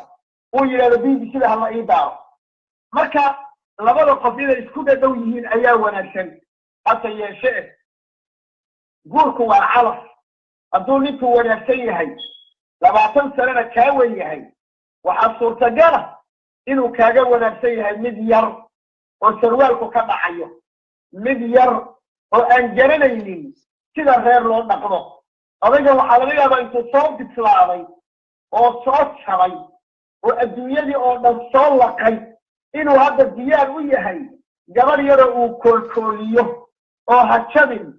uu yidhahdo BBC da hala ii daaro. Marka labada qof inay isku dhadhow yihiin ayaa wanaagsan. Hase yeeshee guurku waa calaf. Hadduu ninku wanaagsan yahay, 20 sanana kaa wen yahay, waxaa suurtagala inuu kaaga wanaagsan yahay mid yar oo sarwaalku ka dhacayo, mid yar oo aan garanaynin sida reer loo dhaqdo. Odayga waxaa laga yaabaa intuu soo bislaaday oo soo jabay oo adduunyadii oo dhan soo laqay inuu hadda diyaar u yahay gabadh yaroo uu koolkooliyo oo ha jabin,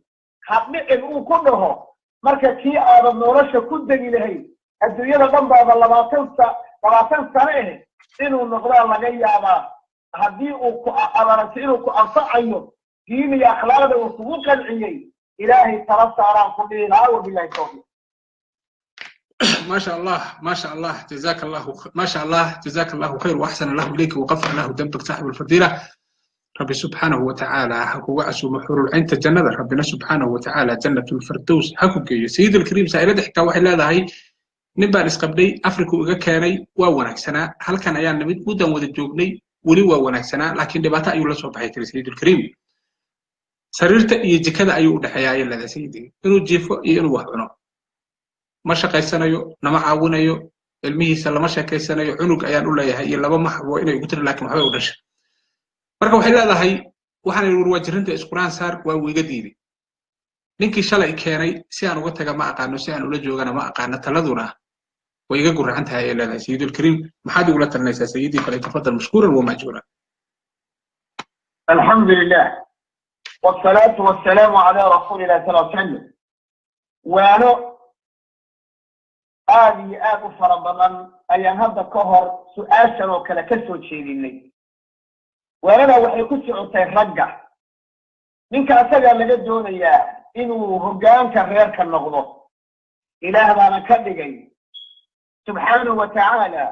ha dhicin uu ku dhaho. Marka kii aadan nolosha ku degi lahayn adduunyada dhan baaba 20 sano eh inuu noqdaa laga yaabaa. Haddii uu ku abarantay inuu ku anfacayo, diin iyo akhlaaqda uu kugu qanciyey, Ilaahay tala saaraan ku dhihi lahaa. Wabilahi tawfiiq. ما شاء الله، ما شاء الله، جزاك الله، ما شاء الله، جزاك الله خير واحسن الله اليك وغفر الله ذنبك صاحب الفضيله. ربي سبحانه وتعالى حكو عسو حور العين جنة، ربنا سبحانه وتعالى جنة الفردوس حكو geeyo. سيد الكريم، saa'ilada xitaa waxay leedahay nin baan isqabnay, Afrika uga keenay, waa wanaagsanaa. Halkan ayaan nimid, muddan wada joognay, weli waa wanaagsanaa, laakiin dhibaato ayuu la soo baxay, tiri Sayidulkariim. Sariirta iyo jikada ayuu u dhexeeyaa, ayay leedahay sayidii, inuu jiifo iyo inuu wax cuno. Ma shaqaysanayo, nama caawinayo, ilmihiisa lama sheekaysanayo. Cunug ayaan u leeyahay iyo laba ma habo inay ugu tiri, laakiin waxbay u dhashay. Marka waxay leedahay waxaan idhi war waa jirinta, isquraan saar, waa uu iga diiday. Ninkii shalay keenay si aan uga taga ma aqaano, si aan ula joogana ma aqaano, taladuna way iga guracan tahay, ayay leedahay. Sayidulkariim, maxaad igula talinaysaa, sayidii? Falyatafadal mashkuuran wamaajuuran. الحمد لله والصلاة والسلام على رسول الله صلى الله عليه وسلم. Waano aad iyo aad u fara badan ayaan hadda ka hor su-aashan oo kale ka soo jeedinay. Waanadaa waxay ku socotay ragga. Ninka asagaa laga doonayaa inuu hoggaanka reerka noqdo. Ilaah baana ka dhigay subxaanahu wa tacaala,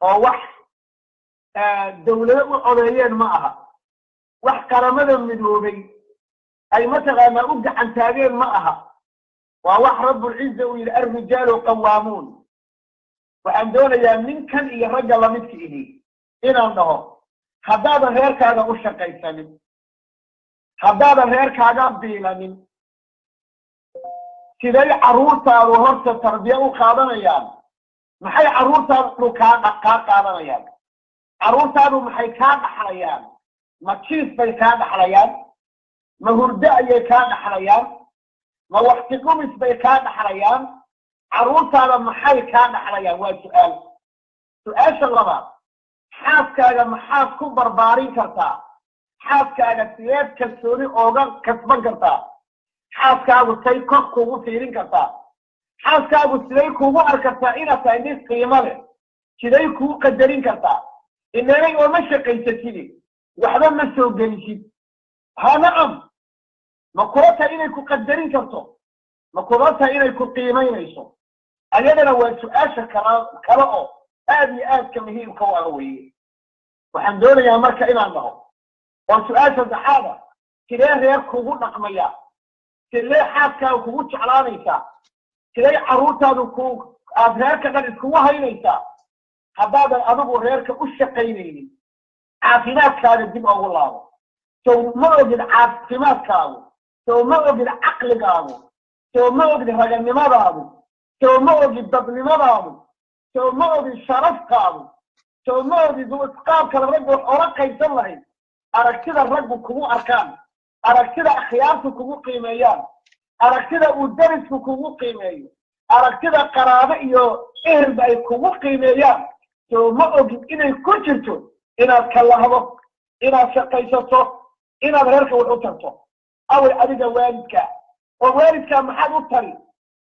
oo wax dawlado u codeeyeen ma aha, wax Qaramada Midoobay ay mataqaanaa u gacan taageen ma aha, waa wax Rabbulciza uu yidhi alrijaalu qawaamuun. Waxaan doonayaa ninkan iyo ragga lamidka ihi inaan dhaho: haddaadan reerkaaga u shaqaysanin, haddaadan reerkaaga biilanin, Siday carruurtaadu horta tarbiya u qaadanayaan? Maxay carruurtaadu kaa qaadanayaan? Carruurtaadu maxay kaa dhaxlayaan? Ma jiif bay kaa dhaxlayaan? Ma hurdo ayay kaa dhaxlayaan? Ma waqti dhumis bay kaa dhaxlayaan? Carruurtaada maxay kaa dhaxlayaan? Waa su-aal. Su-aasha labaad, xaaskaaga maxaad ku barbaarin kartaa? Xaaskaaga sideed kalsooni ooga kasban kartaa? Xaaskaagu say kor kuugu fiirin kartaa? Xaaskaagu siday kuugu arkartaa inaad tahay nin qiimo leh? Siday kuu qadarin kartaa? Inanay ooma shaqaysatidi, waxba ma soo gelisid. Ha nacam, ma kula tahay inay ku qadarin karto? Ma kula tahay inay ku qiimaynayso? Ayadana waa su-aasha kale oo aad iyo aadka muhiimka u ah weeye. Waxaan doonayaa marka inaan dhaho oo su-aasha saddexaada, sidee reer kugu dhaqmaya? Sidee xaaskaaga kugu jeclaanaysaa? Sidee carruurtaadu ku aad reerka dhan iskugu haynaysaa haddaadan adigu reerka u shaqaynaynin? Caafimaadkaaga dib ugu laabo. Sow ma ogid caafimaadkaagu? Sow ma ogid caqligaagu? Sow ma ogid raganimadaadu? Sow ma ogid dadnimadaadu? Sow ma ogid sharaftaadu? Sow ma ogid qaabkala raggu wax ola qaybsan lahayd? Aragtida raggu kugu arkaan, aragtida akhyaartu kugu qiimeeyaan, aragtida uu darisku kugu qiimeeyo, aragtida qaraabo iyo ehelba ay kugu qiimeeyaan, sow ma ogid inay ku jirto inaad kalahdo, inaad shaqaysato, inaad reerka wax u tarto? Away adiga waalidkaa, oo waalidkaa maxaad u tari?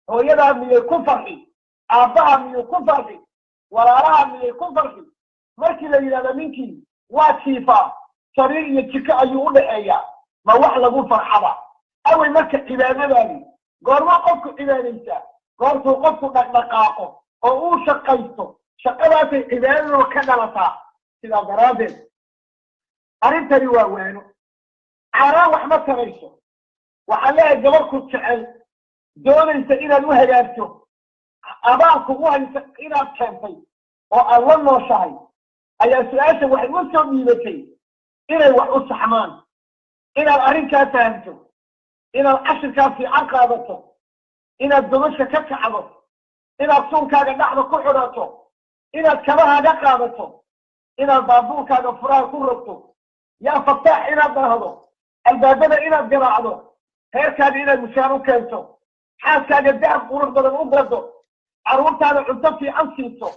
Hooyadaa miyay ku farxi? Aabbaha miyuu ku farxi? Walaalaha miyay ku farxi markii la yidhahdo ninkii waa jiifaa, sariir iyo jiko ayuu u dhaxeeyaa? Ma wax lagu farxaba? Away marka cibaadadaadii, goorma qofku cibaadaysaa? Goortuu qofku dhaqdhaqaaqo oo uu shaqaysto, shaqadaasay cibaadadoo ka dhalataa. Sidaa daraaddeed arrintani waa waano. Caaraan wax ma tarayso. Waxaan leeyahay gabar ku jecel, doonaysa inaad u hagaagto, abaal kugu haysa inaad keentay oo aad la nooshahay, ayaa su-aasha waxay u soo dhiibatay inay wax u saxmaan, inaad arrinkaa fahamto, inaad cashirkaa fiican qaadato, inaad gobasha ka kacdo, inaad suunkaaga dhexda ku xidhato, inaad kabahaaga qaadato, inaad baabuurkaaga furaha ku rogto, yaa fataax inaad dhahdo, albaabada inaad garaacdo, reerkaaga inaad mushaar u keento, xaaskaaga dahab qurux badan u gado, carruurtaada cunto fiican siiso,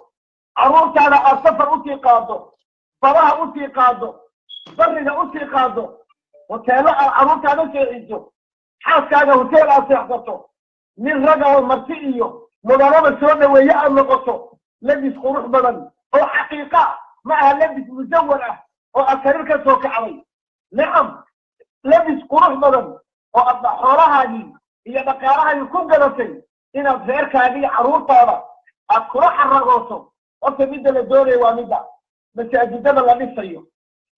carruurtaada aad safar usii qaado, badaha usii qaado, bariga usii qaado, hoteello aad carruurtaada seexiso, xaaskaaga hoteel aad seexsato, nin raga oo marti iyo mudanaba soo dhaweeye aad noqoto, labis qurux badan oo xaqiiqa ah, ma aha labis musawar ah oo aad sariir ka soo kacday. Nacam, labis qurux badan oo aad xoolahaagii iyo dhaqaalahaagii ku gadatay inaad reerkaaga iyo carruurtaada aad kula xaragooto. Horta midda la doonaya waa midda masaajidada la dhisayo,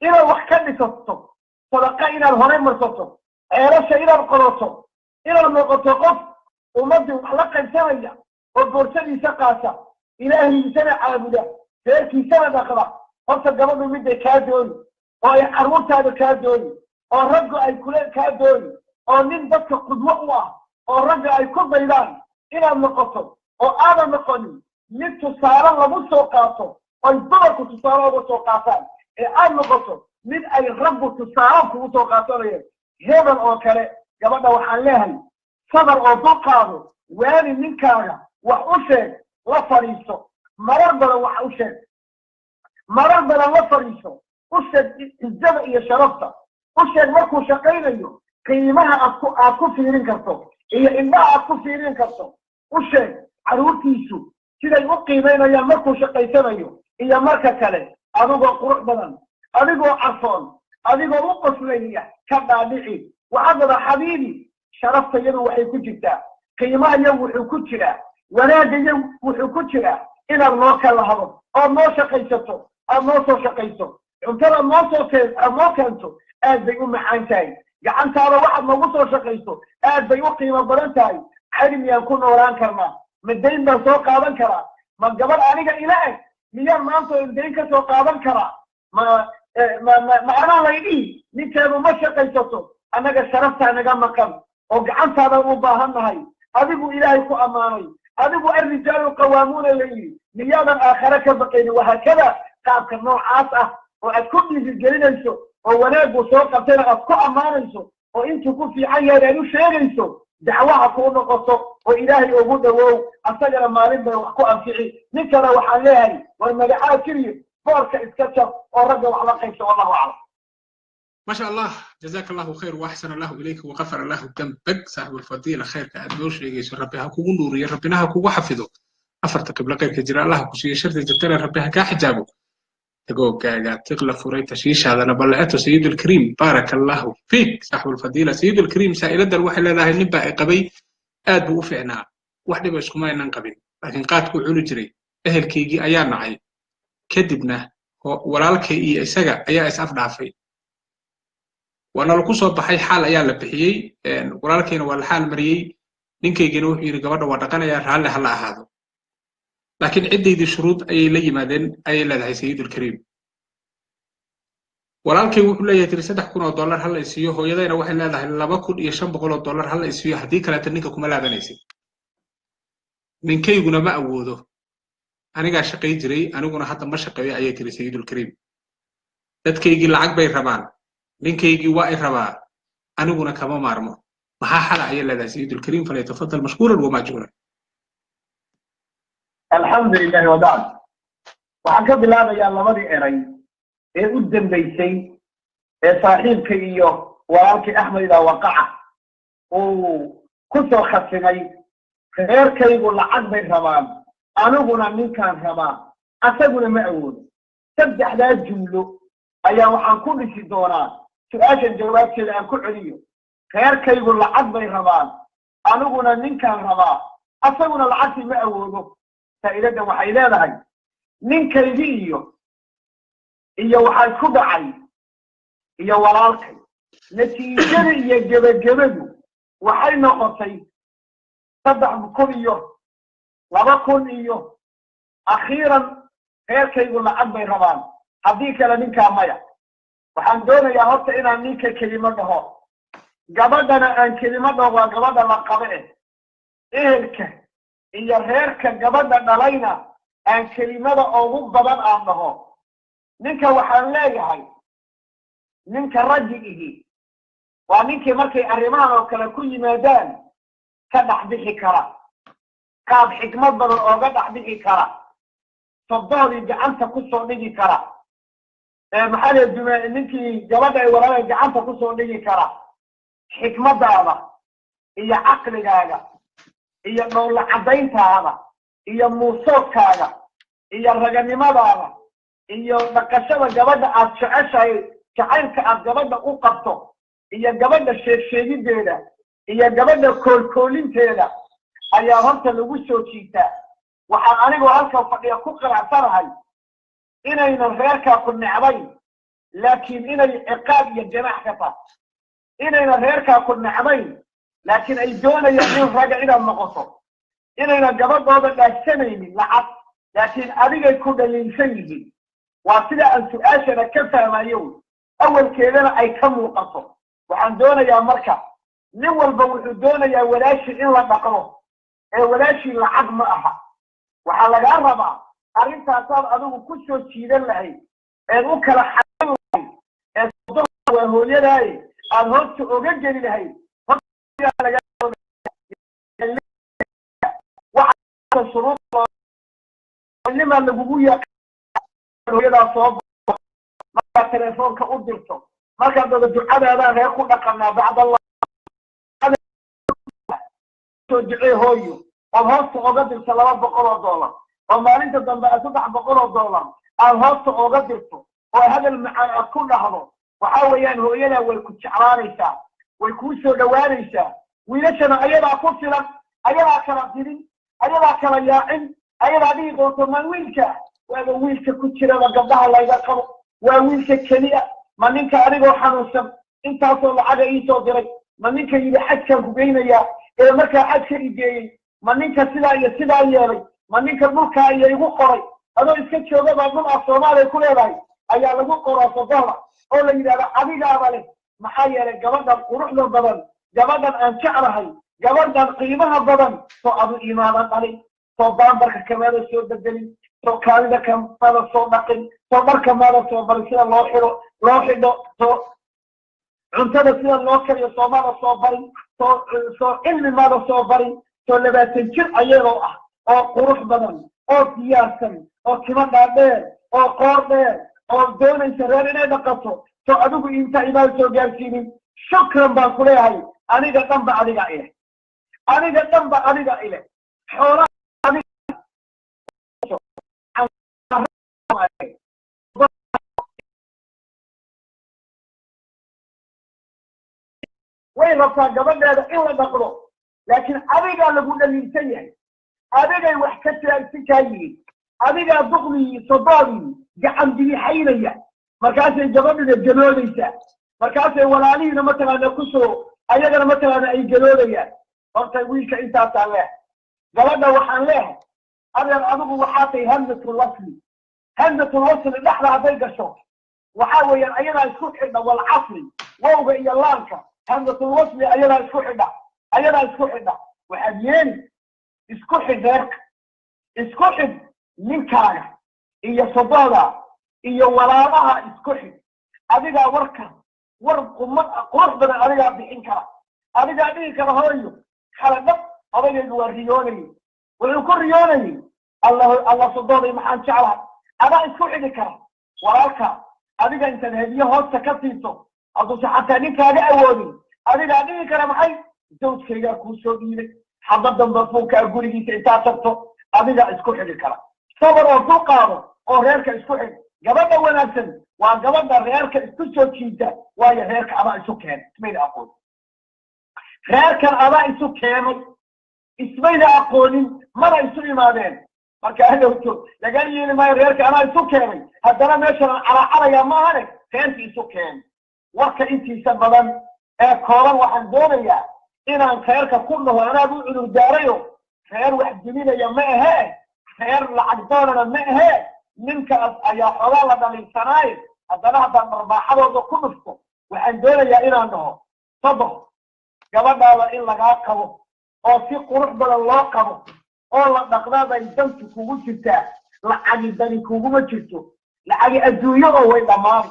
inaad wax ka dhisato, sadaqa inaad horay marsato, ceelasha inaad qodoto, inaad noqoto qof ummaddii wax la qaybsanaya oo boorsadiisa qaata, ilaahiisana caabuda, reerkiisana dhaqda. Horta gabadhu midday kaa dooni oo ay carruurtaada kaa dooni oo raggu ay kula kaa dooni oo nin dadka qudwo u ah oo ragga ay ku daydaan inaad noqoto, oo aadan noqonin mid tusaale lagu soo qaato oy dumarku tusaale uga soo qaataan, ee aad noqoto mid ay raggu tusaale kugu soo qaatanayeen, hebel oo kale. Gabadha waxaan leehay, sabar oo dulqaado, waani ninkaaga, wax u sheeg, la fadhiiso marar badan, wax u sheeg marar badan, la fadhiiso, u sheeg cizada iyo sharafta, u sheeg markuu shaqaynayo qiimaha aad ku fiirin karto iyo indhaha aad ku fiirin karto, u sheeg carruurtiisu siday u qiimaynayaan markuu shaqaysanayo iyo marka kale. Adigoo qurux badan, adigoo carfoon, adigoo u qoslaya, ka dhaadhici. Waxaad wadaa, xabiibi, sharafta iyadu waxay ku jirtaa, qiimaha iyagu wuxuu ku jiraa, wanaagga iyagu wuxuu ku jiraa inaad noo kalahdo ood noo shaqaysato, aad noo soo shaqayso, cuntada noo soo keen aad noo keento aad bay u macaan tahay, gacantaada waxaad noogu soo shaqayso aad bay u qiimo badan tahay. Cali miyaan ku noolaan karnaa? Ma dayn baan soo qaadan karaa? Ma gabadh aniga ila eg miyaan maanta dayn ka soo qaadan karaa? Ma ma ma ma anaa laydhihi ninkeedu ma shaqaysato? Annaga sharaftaa naga maqan oo gacantaada u baahan nahay. Adigu Ilaahay ku ammaanay, adigu alrijaalu qawaamuuna la yidhi, miyaadan aakhare ka baqaynin? Wahaakada qaabka noocaas ah oo aad ku dhiirigelinayso oo wanaaggu soo qabtayna aad ku ammaanayso oo intuu ku fiican yahay aad u sheegayso, dacwaha kuu noqoto oo Ilaahay ugu dhawow, asagana maalin bay wax ku anfici. Ninkana waxaan leeyahay, war magacaa keliya boorka iska jab oo ragga wax la qaybso. Wallahu aclam. ما شاء الله، جزاك الله خير واحسن الله اليك وغفر الله ذنبك. صاحب الفضيله، خيرka aad noo sheegayso Rabbi ha kugu nuuriyo, Rabbina ha kugu xafido. Afarta qiblo khayrka jira Allah ku siiyo, sharta jirtana Rabbi ha kaa xijaabo. Tagoogaaga tiqla furay, tashiishaadana balleeto. سيد الكريم، بارك الله فيك صاحب الفضيله. سيد الكريم، saa'iladan waxay leedahay: nin baa i qabay, aad buu u fiicnaa, wax dhiba iskuma aynan qabin, laakiin qaadkuu cuni jiray. Ehelkaygii ayaa nacay, kadibna walaalkay iyo isaga ayaa is afdhaafay, waana lagu soo baxay, xaal ayaa la bixiyey, walaalkayna waa la xaal mariyey. Ninkaygina wuxuu yidhi gabadha waa dhaqanayaa, raalli ha la ahaado, laakiin ciddaydii shuruud ayay la yimaadeen, ayay leedahay sayidulkariim. Walaalkay wuxuu leeyahay, tiri, $3,000 hala isiiyo. Hooyadayna waxay leedahay $2,500 hala isiiyo, haddii kaleeta ninka kuma laabanaysid. Ninkayguna ma awoodo, anigaa shaqay jiray, aniguna hadda ma shaqeeyo, ayay tiri sayidulkariim. Dadkaygii lacag bay rabaan, ninkaygii waa i rabaa, aniguna kama maarmo. Maxaa xala, ayay leedahay sayidulkariim. فليتفضل مشكورا ومأجورا. الحمد لله وبعد. Waxaan ka bilaabayaa labadii eray ee u dambaysay ee saaxiibka iyo walaalkii Axmed idaa waqaca uu ku soo khatimay: reerkaygu lacag bay rabaan, aniguna ninkaan rabaa, asaguna ma awoodo. Saddexdaa jumlo ayaa waxaan ku dhisi doonaa su-aashan jawaabteeda. Aan ku celiyo: reerkaygu lacag bay rabaan, aniguna ninkaan rabaa, asaguna lacagtii ma awoodo. Faa'iidadan waxay leedahay, ninkaygii iyo waxaa isku dhacay iyo walaalkay, natiijada iyo gebagabadu waxay noqotay 3,000 iyo 2,000 iyo akhiiran reerkaygu lacag bay rabaan, haddii kale ninkaa maya. Waxaan doonayaa horta inaan ninka kelimo dhaho, gabadhana aan kelimo dhaho. Waa gabadha la qabe eh. Ehelka iyo reerka gabadha dhalayna aan kelimada ugu badan aan dhaho. Ninka waxaan leeyahay, ninka raggi ihi waa ninkii markay arrimahan oo kale ku yimaadaan ka dhex bixi kara, qaab xikmad badan ooga dhex bixi kara, sodohdii gacanta kusoo dhigi kara, maxaa la dume, ninkii gabadha ay walaaleen gacanta kusoo dhigi kara. Xikmadaada iyo caqligaaga iyo dhowla caddayntaada iyo muusoodkaaga iyo raganimadaada iyo dhaqashada gabadha aad jeceshahay, jacaylka aad gabadha u qabto, iyo gabadha sheegsheegideeda iyo gabadha koolkoolinteeda ayaa horta lagu soo jiitaa. Waxaan anigoo halkan fadhiya ku qanacsanahay inaynan reerkaa ku necbayn, laakiin inay ciqaab iyo ganaax ka tahay. Inaynan reerkaa ku necbayn, laakiin ay doonayaan nin raga inaad noqoto. Inaynan gabadhooda dhaafsanaynin lacag, laakiin adigay ku dhaliilsan yihiin. Waa sida aan su-aashana ka fahmayo, awalkeedana ay ka muuqato. Waxaan doonayaa marka, nin walba wuxuu doonayaa walaashii in la dhaqmo, ee walaashii lacag ma aha. Waxaa lagaa rabaa arrintaasaad adigu ku soo jiidan lahayd eed u kala xarin lahayd ee waa hooyadaaye aad hoosta oga geli lahayd. Waxa shuruudnima lagugu yaqaan, hooyadaa soo markaad telefoonka u dirto, markaad dada ducadaadaan reer ku dhaqanaa bacdallah soo ducee hooyo, ood hoosta oga dirto $200, oo maalinta dambe aad $300 aad hoosta oga dirto, oo hadal macaan aad ku dhahdo, waxaa weeyaan hooyadaa way ku jeclaanaysaa, way kuu soo dhowaanaysaa. Wiilashana ayadaa ku filan, ayadaa kala dirin, ayadaa kala yaacin, ayadaa dhihi doonto: "Man wiilka waaba wiilka ku jiraba gabdhaha layga qabo, waa wiilka keliya. Ma ninka anigoo xanuunsan intaasoo lacaga iisoo diray? Ma ninka yidhi xajkaan ku geynayaa ee markaa xajka i geeyey? Ma ninka sidaa iyo sidaa yeelay? Ma ninka dhulkaa iyo igu qoray?" Adoo iska jooga baa dhul af Soomaaliya ku leedahay ayaa lagu qoraa sodohda oo la yidhahda adigaaba leh. Maxaa yeelay gabadhan quruxda badan, gabadhan aan jeclahay. Gabadhan qiimaha badan soo adu imaadan dhalin, soo baambarka kamaada soo bedelin, soo kaadida kamaada soo dhaqin, soo dharka maada soo barin sida loo xidho loo xidho, soo cuntada sida loo kariyo soo maada soo barin, soo cilmi maada soo barin, soo 20 jir ayadoo ah oo qurux badan oo diyaarsan oo timo dhaadheer oo qoor dheer oo doonaysa reer inay dhaqato, soo adigu inta imaada soo gaarsiinin. Shukran baan ku leeyahay. Aniga dhanba adiga ileh, aniga dhanba adiga ileh, xoolaha. Way rabtaa gabadheeda in la dhaqdo, laakiin adigaa lagu dhaliilsan yahay, adigay wax ka taagsi kaa yihiin, adigaa duqdii sodoodii gacan bidixaynaya. Markaasay gabadhina gadoodaysaa, markaasay walaalihiina mataqaana kusoo ayagana mataqaana ay gadoodayaan. Horta wiilka intaasaan leehay. Gabadha waxaan leehay, adeer, adigu waxaa tahay hamzatul wasli. Hamzatul wasli dhexda hadday gasho, waxaa weeyaan ayadaa isku xidha. Walcasri wowga iyo laanka hamzatul wasli ayadaa isku xidha, ayadaa isku xidha. Waxaad yeeli, isku xidh reerka, isku xidh ninkaaga iyo sodooda iyo walaalaha, isku xidh. Adigaa warka war qumad qurux badan adigaa bixin kara, adigaa dhihi kara: hooyo, kala dhab odagaygu waa riyoonayay, wuxuu ku riyoonayay Allah Allah sodooday maxaan jeclahay. Adaa isku xidhi kara walaalka. Adiga intaad hediyo hoosta ka siiso, hadduuse xataa ninkaaga awoodin, adigaa dhihi kara: maxay zawjkaygaa kuu soo dhiibay xabadan barfuunkaa gurigiisa intaad tagto. Adigaa isku xidhi kara. Sabar oo dul qaado oo reerka isku xidh. Gabadha wanaagsan waa gabadha reerka isku soo jiida, waayo reerka adaa isu keenay, ismayna aqoonin. Reerkan adaa isu keenay, ismayna aqoonin, mana isu imaadeen. Marka hadhowto laga yeeli maayo reerka anaa isu keenay, haddana meeshan calaacalaya maahane. Reerka isu keenay. Warka intiisa badan ee kooban waxaan doonayaa inaan reerka ku dhaho: anaad u cudur daarayo, reer wax duminaya ma ahee, reer lacag doonana ma ahee. Ninkaas ayaa xoogaa la dhaliilsanaaye, haddana haddaan dharbaaxadooda ku dhufto, waxaan doonayaa inaan dhaho: sodox, gabadhaada in lagaa qabo oo si qurux badan loo qabo oo la dhaqdaa bay dantu kugu jirtaa. Lacagi dani kuguma jirto. Lacagi adduunyo oo way dhammaani.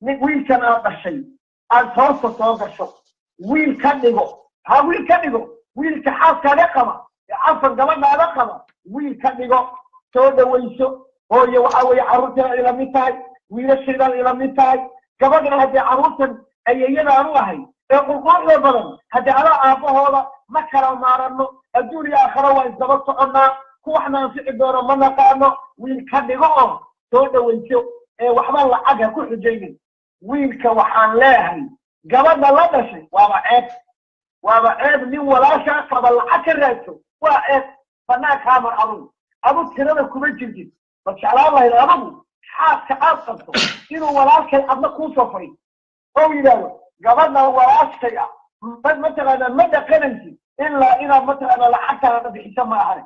Nin wiilkan aad dhashay aad hoosta soo gasho, wiil ka dhigo, ha wiil ka dhigo. Wiilka xaaskaaga qaba, cafan gabadhaada qaba, wiil ka dhigo, soo dhawayso. Hooye, waxaa weeye carruurtana ila mid tahay, wiilashaydan ila mid tahay. Gabadhana haddii carruurtan ayayadaan u ahay ee qurquruxda badan, haddii adaa aabbahooda, ma kala maaranno, adduun iyo aakhara waa isdaba soconnaa, kuwaxna anfici doono ma naqaano. Wiil ka dhigo oo soo dhawayso ee waxba lacag ha ku xujaynin. Wiilka waxaan leeyahay, gabadha la dhashay waaba ceeb, waaba ceeb. Nin walaashaa qaba lacag ka raadso waa ceeb. Banaankaa mar adugu, adu tirada kuma jirtid. Ma jeclaan lahayd adigu xaaska aad qabto inuu walaalkay adna kuu soo fadhiyo oo yidhaahdo: gabadha walaashay ah mataqaanaa ma dhaqanaysid ilaa inaad mataqaanaa lacagtaada bixiso ma ahane?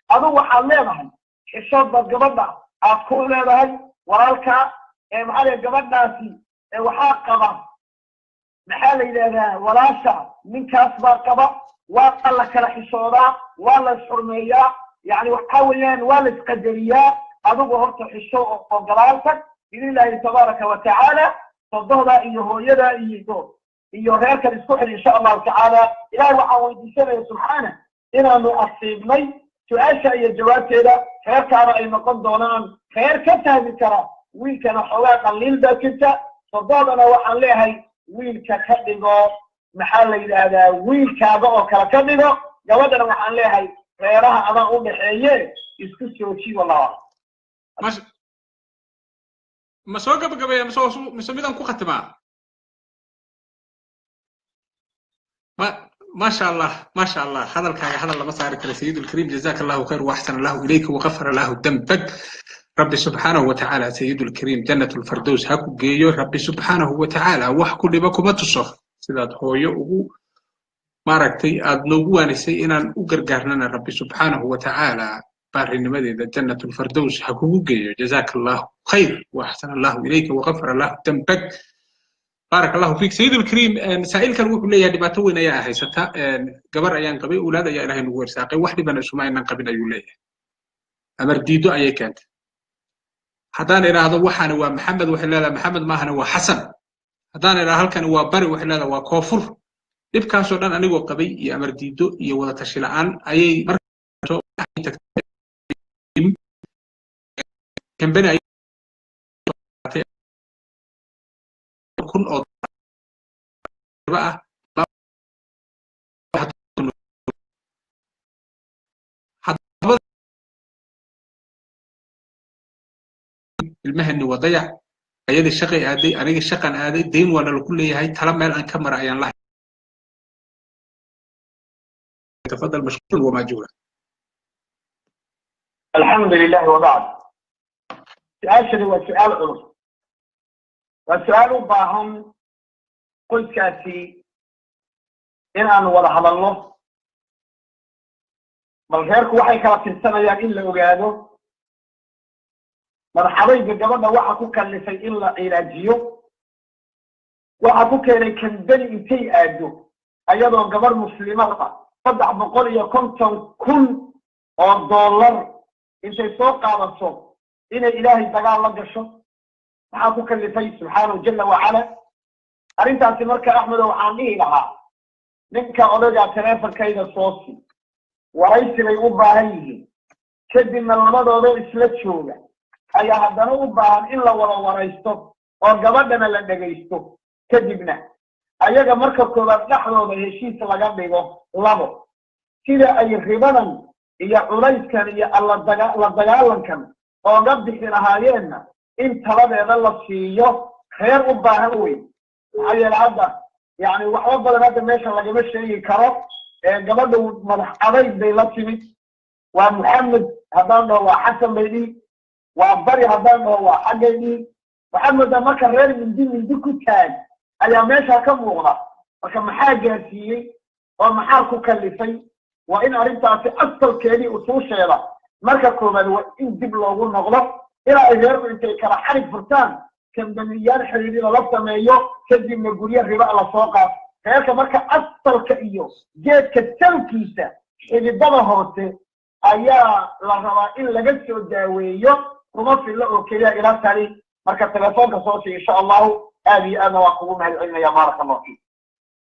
Adigu waxaad leedahay xishood baad gabadha aad ku leedahay walaalkaa ee maxaa la gabadhaasi waxaa qaba, maxaa la yidhahdaa, walaasha ninkaas baa qaba. Waa la kala xishoodaa, waa la isxurmeeyaa, yani waxa weeyaan waa la isqadariyaa. Adigu horta xisho oo gadaal tag, biidnillaahi tabaaraka wa tacaala. Sodohda iyo hooyada iyo reerkan isku xidh, insha Allahu tacaala. Ilahay waxaan weydiisanaya subxaana inaanu asiibnay su-aasha iyo jawaabteeda, reerkaana ay noqon doonaan reer ka fahmi kara. Wiilkana xoogaa qaliil baa jirta. Sodohdana waxaan leeyahay, wiilka ka dhigo, maxaa la yidhaahdaa, wiilkaaga oo kale ka dhigo. Gabadhana waxaan leeyahay, reeraha adaa u dhaxeeye, isku sooji. Wallahu aclam. Ma soo gabagabeeya mise midaan ku khatimaa? Ma ما شاء الله، ما شاء الله، hadalkaaga hadal lama saari karo. سيد الكريم، جزاك الله خير واحسن الله اليك وغفر الله ذنبك. ربي سبحانه وتعالى سيد الكريم جنة الفردوس ha ku geeyo. Rabbi subxaanahu watacaala wax ku dhiba kuma tuso. Sidaad hooyo ugu maaragtay aad noogu waanisay inaan u gargaarnana, Rabbi subxaanahu watacaala baarinimadeeda jannat lfardows ha kugu geeyo. Jazaaka Allahu khayr waaxsana Allahu ilayka wagafara Allahu dambak. Baarak Allahu fiik, Sayid Alkariim. Saa'ilkan wuxuu leeyahay dhibaato weyn ayaa haysata. Gabar ayaan qabay, awlaad ayaa Ilaahay nagu irsaaqay, wax dhibana isuma aynan qabin ayuu leeyahay. Amar diido ayay keentay. Haddaan idhaahdo waxaana waa Maxamed, waxay leedahay Maxamed maahana, waa Xasan. Haddaan idhaahdo halkani waa bari, waxay leedahay waa koonfur. Dhibkaasoo dhan anigoo qabay iyo amar diido iyo wada tashi la'aan ayay martagtay kambani kun oo ah. Haddaba ilmahani waa dayac, ayadii shaqay aaday, aniga shaqan aaday, dayn waana laku leeyahay, tala meel aan ka mara ayaan lahay. Tafadal mashkuur wamaajuura. Alxamdu lilahi wabacd. Su-aashani waa su-aal culus, waa su-aal u baahan qoyskaasi in aanu wada hadalno. Bal reerku waxay kala tirsanayaan in la ogaado madaxadayga gabadha waxa ku kallifay in la cilaajiyo, waxa ku keenay kambani intay aado ayadoo gabar muslimada 350,000 oo dollar intay soo qaadato inay Ilaahay dagaal la gasho, maxaa ku kallifay subxaanahu jalla wacala arrintaasi? Marka Axmedo, waxaan dhihi lahaa ninka odaygaa teleefonkayga soo si waraysi bay u baahan yihiin. Kadibna labadooda isla jooga ayaa haddana u baahan in la wada waraysto oo gabadhana la dhegaysto. Kadibna ayaga marka koowaad dhexdooda heshiis laga dhigo, labo, sida ay ribadan iyo culayskan iyo alla la dagaalankan ooga bixi lahaayeenna in taladeeda la siiyo. Reer u baahan wey, maxaa yeele hadda yani waxba badan hadda meesha lagama sheegi karo. Gabadha madax adayg bay la timid. Waa Maxamed haddaan dhaho waa Xasan bay dhihi, waa bari haddaan dhaho waa xaggay dhihi. Waxaad moodaa marka reer mindi mindi ku taag ayaa meesha ka muuqda. Marka maxaa gaarsiiyey oo maxaa ku kallifay? Waa in arrintaasi asalkeedii usuusheeda marka koowaad waa in dib loogu noqdo, ilaa ay reerku intay kala xarig furtaan, kambaniyaal xiriiri lala sameeyo, kadibna guryo riba lasoo qaato reerka. Marka asalka iyo geedka salkiisa xididada hoose ayaa la rabaa in laga soo daaweeyo, kuma fillo oo keliya ila tali. Marka telefoonka soo sii insha Allahu. Aad iyo aadna waa kugu mahad celinaya. Baaraka Allahu fiik.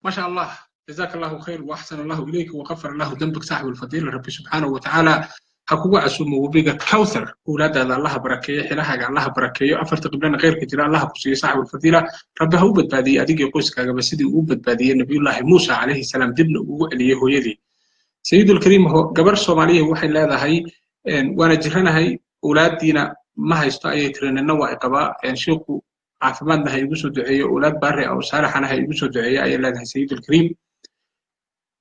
ما شاء الله، جزاك الله خير واحسن الله اليك وغفر الله ذنبك صاحب الفضيله. ربي سبحانه وتعالى ha kugu casuumo webiga Kawthar. Awlaadaada Allaha barakeeyo, xilahaaga Allaha barakeeyo, afarta qiblana khayrka jira Allaha ku siiyo. Saaxib alfadiila, Rabbi ha u badbaadiyey adigii qoyskaagaba sidii uu badbaadiyey Nabiyullaahi Muusa calayhi salaam, dibna ugu celiyey hooyadii. Sayidulkariim, gabar Soomaaliya waxay leedahay waana jiranahay, awlaaddiina ma haysto ayay tiri, nina waa i qabaa. Sheikhu caafimaadna ha igu soo duceeyo, awlaad baari ah oo saalixana ha igu soo duceeyo ayay leedahay. Sayidulkariim,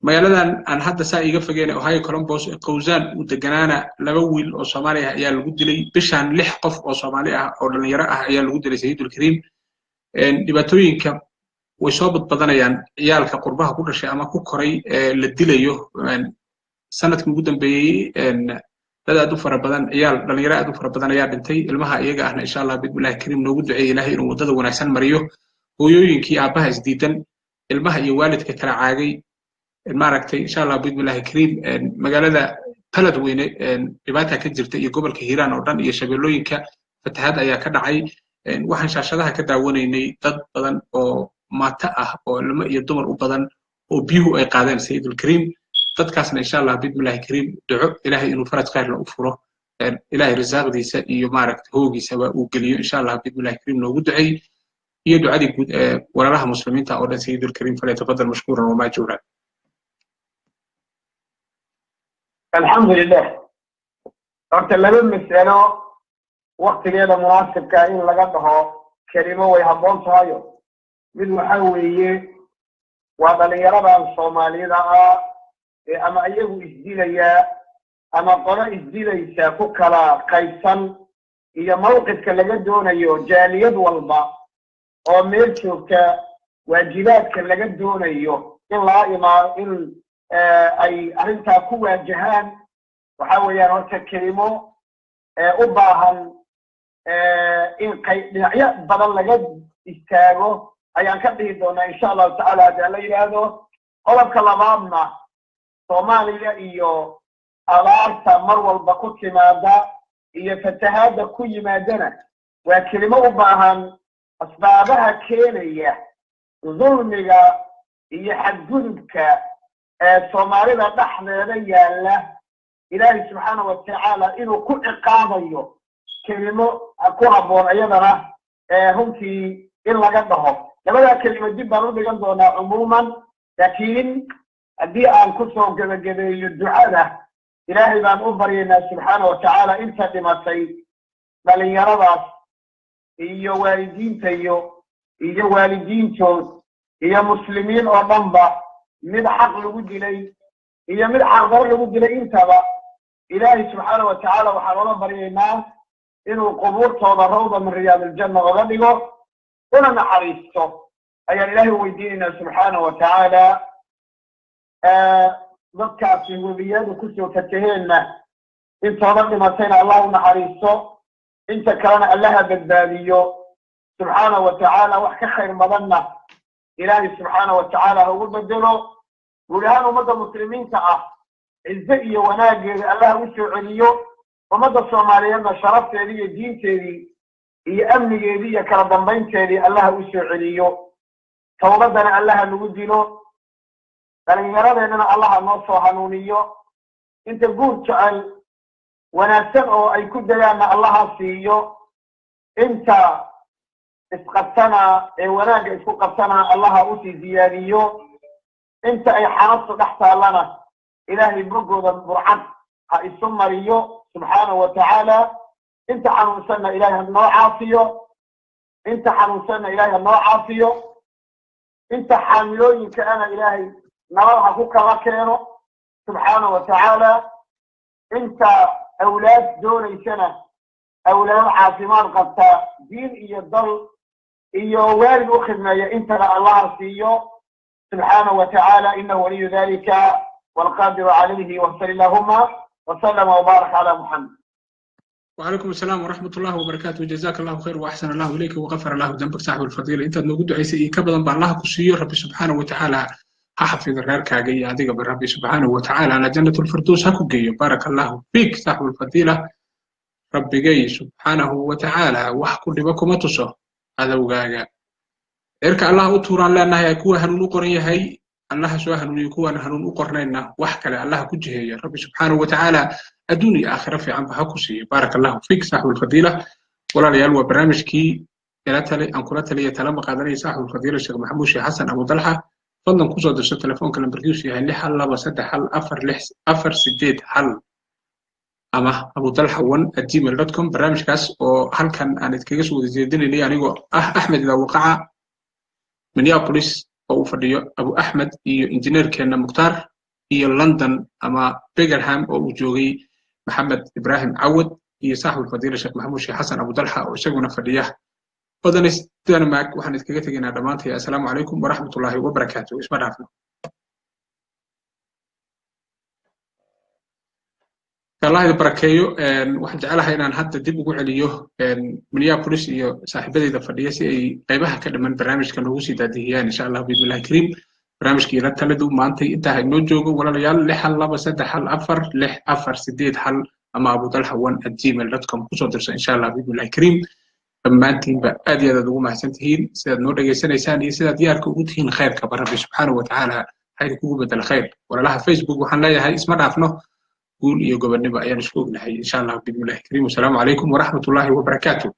magaaladan aan hadda saa iiga fogeen, Ohio Columbus, Qawsaan uu deganaana laba wiil oo Soomaali ah ayaa lagu dilay. Bishaan lix qof oo Soomaali ah oo dhalinyaro ah ayaa lagu dilay. Sayidulkariim, dhibaatooyinka way soo badbadanayaan, ciyaalka qurbaha ku dhashay ama ku koray la dilayo. Sanadkii ugu dambeeyey dad aad u fara badan, ciyaal dhalinyaro aad u fara badan ayaa dhintay. Ilmaha iyaga ahna insha Allah bismillahi kariim noogu duceeyey Ilaahay inuu waddada wanaagsan mariyo. Hooyooyinkii aabbaha isdiidan, ilmaha iyo waalidka kala caagay, maaragtay, insha Allah bismillahi kariim. Magaalada Beledweyne dhibaata ka jirta iyo gobolka Hiiraan oo dhan iyo shabeellooyinka fatahaad ayaa ka dhacay. Waxaan shaashadaha ka daawanaynay dad badan oo maato ah oo ilmo iyo dumar u badan oo biyuhu ay qaadeen. Sayidulkariim, dadkaasna insha Allah bismillahi kariim duco Ilaahay inuu faraj khayrna u furo, Ilaahay risaaqdiisa iyo maaragtay hoogiisaba uu geliyo, insha Allah bismillahi kariim noogu duceey iyo ducadii guud ee walaalaha muslimiinta oo dhan. Sayidulkariim, falyatafadal mashkuuran wamaajuuran. Alxamdu lilah. Horta laba mas'alo waktigeeda munaasibka in laga dhaho kelimo way habboon tahayo. Mid waxa weeye waa dhalinyaradan Soomaalida ah ee ama iyagu isdilaya ama qolo isdilaysa ku kala qaybsan, iyo mawqifka laga doonayo jaaliyad walba oo meel joogta, waajibaadka laga doonayo in laa imaa in ay arrintaa ku waajahaan. Waxa weeyaan horta kelimo u baahan in dhinacyo badan laga istaago. Ayaan ka dhihi doonaa, insha Allahu tacaala, haddii Alla yidhaahdo. Qodobka labaadna, Soomaaliya iyo abaarta mar walba ku timaada iyo fatahaadda ku yimaadana waa kelimo u baahan asbaabaha keenaya dulmiga iyo xadgudubka ee Soomaalida dhexdeeda yaalla, Ilaahay subxaana wa tacaala inuu ku ciqaabayo. Kelimo ku habboon iyadana runtii in laga dhaho. Labadaa kelimo dib baan u dhigan doonaa cumuuman, laakiin haddii aan kusoo gebagabeeyo ducada, Ilaahay baan u baryaynaa subxaana wa tacaala inta dhimatay dhalinyaradaas iyo waalidiinta iyo waalidiintood iyo muslimiin oo dhanba, mid xaq lagu dilay iyo mid xaqdaro lagu dilay intaba, Ilaahay subxaana wa tacaala waxaan ola baryaynaa inuu qubuurtooda rawda min riyaad aljanna oga dhigo una naxariisto ayaan Ilaahay weydiinaynaa subxaana wa tacaala. Dadkaasi webiyadu kusoo fataheenna, intooda dhimatayna Allah u naxariisto, inta kalena Allaha badbaadiyo subxaana wa tacaala, wax ka khayr badanna Ilaahay subxaana wa tacaala ha ugu bedelo. Guud ahaan ummadda muslimiinta ah cize iyo wanaageeda Allaha u soo celiyo, ummadda Soomaaliyeedna sharafteedii iyo diinteedii iyo amnigeedii iyo kala dambaynteedii Allaha u soo celiyo. Towbadana Allaha nagu dilo, dhalinyaradeenana Allaha noo soo hanuuniyo, inta guur jecel wanaagsan oo ay ku dayaanna Allaha siiyo, inta isqabtana ee wanaagga isku qabtana Allaha usii ziyaadiyo, inta ay xanastu dhex taallana Ilaahay boggooda burcad ha isu mariyo subxaana wa tacaala. Inta xanuunsanna Ilahay ha noo caafiyo, inta xanuunsanna Ilahay ha noo caafiyo, inta xaamilooyinka ana Ilaahay nabad ha ku kala keeno subxaana wa tacaala, inta awlaad doonaysana awlaad caafimaad qabta, diin iyo dal iyo waalid u khidmeeya intana Allaha siiyo subxaana wa tacaala. Inahu waliyu dalika walqadiru calayhi. Wasali allahuma wasalama wbaarak cala Muxamed. وعليكم السلام ورحمة الله وبركاته. جزاك الله خير وأحسن الله إليك وغفر الله ذنبك صاحب الفضيلة. أنت نقول عيسى كبدا بالله كسيو ربي سبحانه وتعالى حفظ reerkaaga iyo adiga ba Rabbi subxaanahu wa tacaala ala jannatu lfirdows ha ku geeyo. Baaraka Allahu fiik, saaxibu lfadiila. Rabbigay subxaanahu wa tacaala wax ku dhibo kuma tuso. Cadowgaaga cirka Allah u tuuraan leenahay. Kuwa hanuun u qoran yahay Allaha soo hanuuniyo, kuwaan hanuun u qornayna wax kale Allaha ku jiheeyo. Rabbi subxaanahu wa tacaala adduun iyo aakhiro fiicanba ha ku siiyo. Baaraka Allahu fiik, saaxibu lfadiila. Walaalayaal, waa barnaamijkii ila tali aan kula taliya talama qaadanaya saaxibu lfadiila Sheekh Maxamuud Sheekh Xasan Abu Dalxa. Fadlan kusoo dirso telefoonka lambarkiisu yahay 602314648 1 ama abudalxa1@gmail.com. Barnaamijkaas oo halkan aan idinkaga soo wada jeedinaynay anigoo ah Axmed Idaawaqaca, Minneapolis oo uu fadhiyo Abu Axmed iyo injineerkeenna Mukhtaar, iyo London ama Begerham oo uu joogay Maxamed Ibrahim Cawad, iyo saaxibulfadiila Sheekh Maxamuud Sheekh Xasan Abudalxa oo isaguna fadhiya Odanis, Denmark. Waxaan idinkaga tegaynaa dhammaantay assalaamu calaykum waraxmatullaahi wabarakaatu. Isma dhaafno. Allah idin barakeeyo. Waxaan jeclahay inaan hadda dib ugu celiyo Minneapolis iyo saaxiibadeyda fadhiya si ay qaybaha ka dhiman barnaamijka noogu sii daadihiyaan, insha Allah biidnillahi kariim. Barnaamijkii la taladu maantay intaa inoo joogo, walaalayaal. 602314648 1 ama abudalxa1@gmail.com kusoo dirso, insha Allah biidnillahi kariim. Dhammaantiinba aad iyo aad aad ugu mahadsan tihiin sidaad noo dhegaysanaysaan iyo sidaad diyaarka ugu tihiin khayrkaba. Rabbi subxaanahu wa tacaala ha idinkugu bedela khayr. Walaalaha Facebook waxaan leeyahay isma dhaafno, guul iyo gobonnimo ayaan isku ognahay, insha Allah biidnillahi kariim. Wasalaamu calaykum waraxmatullaahi wabarakaatu.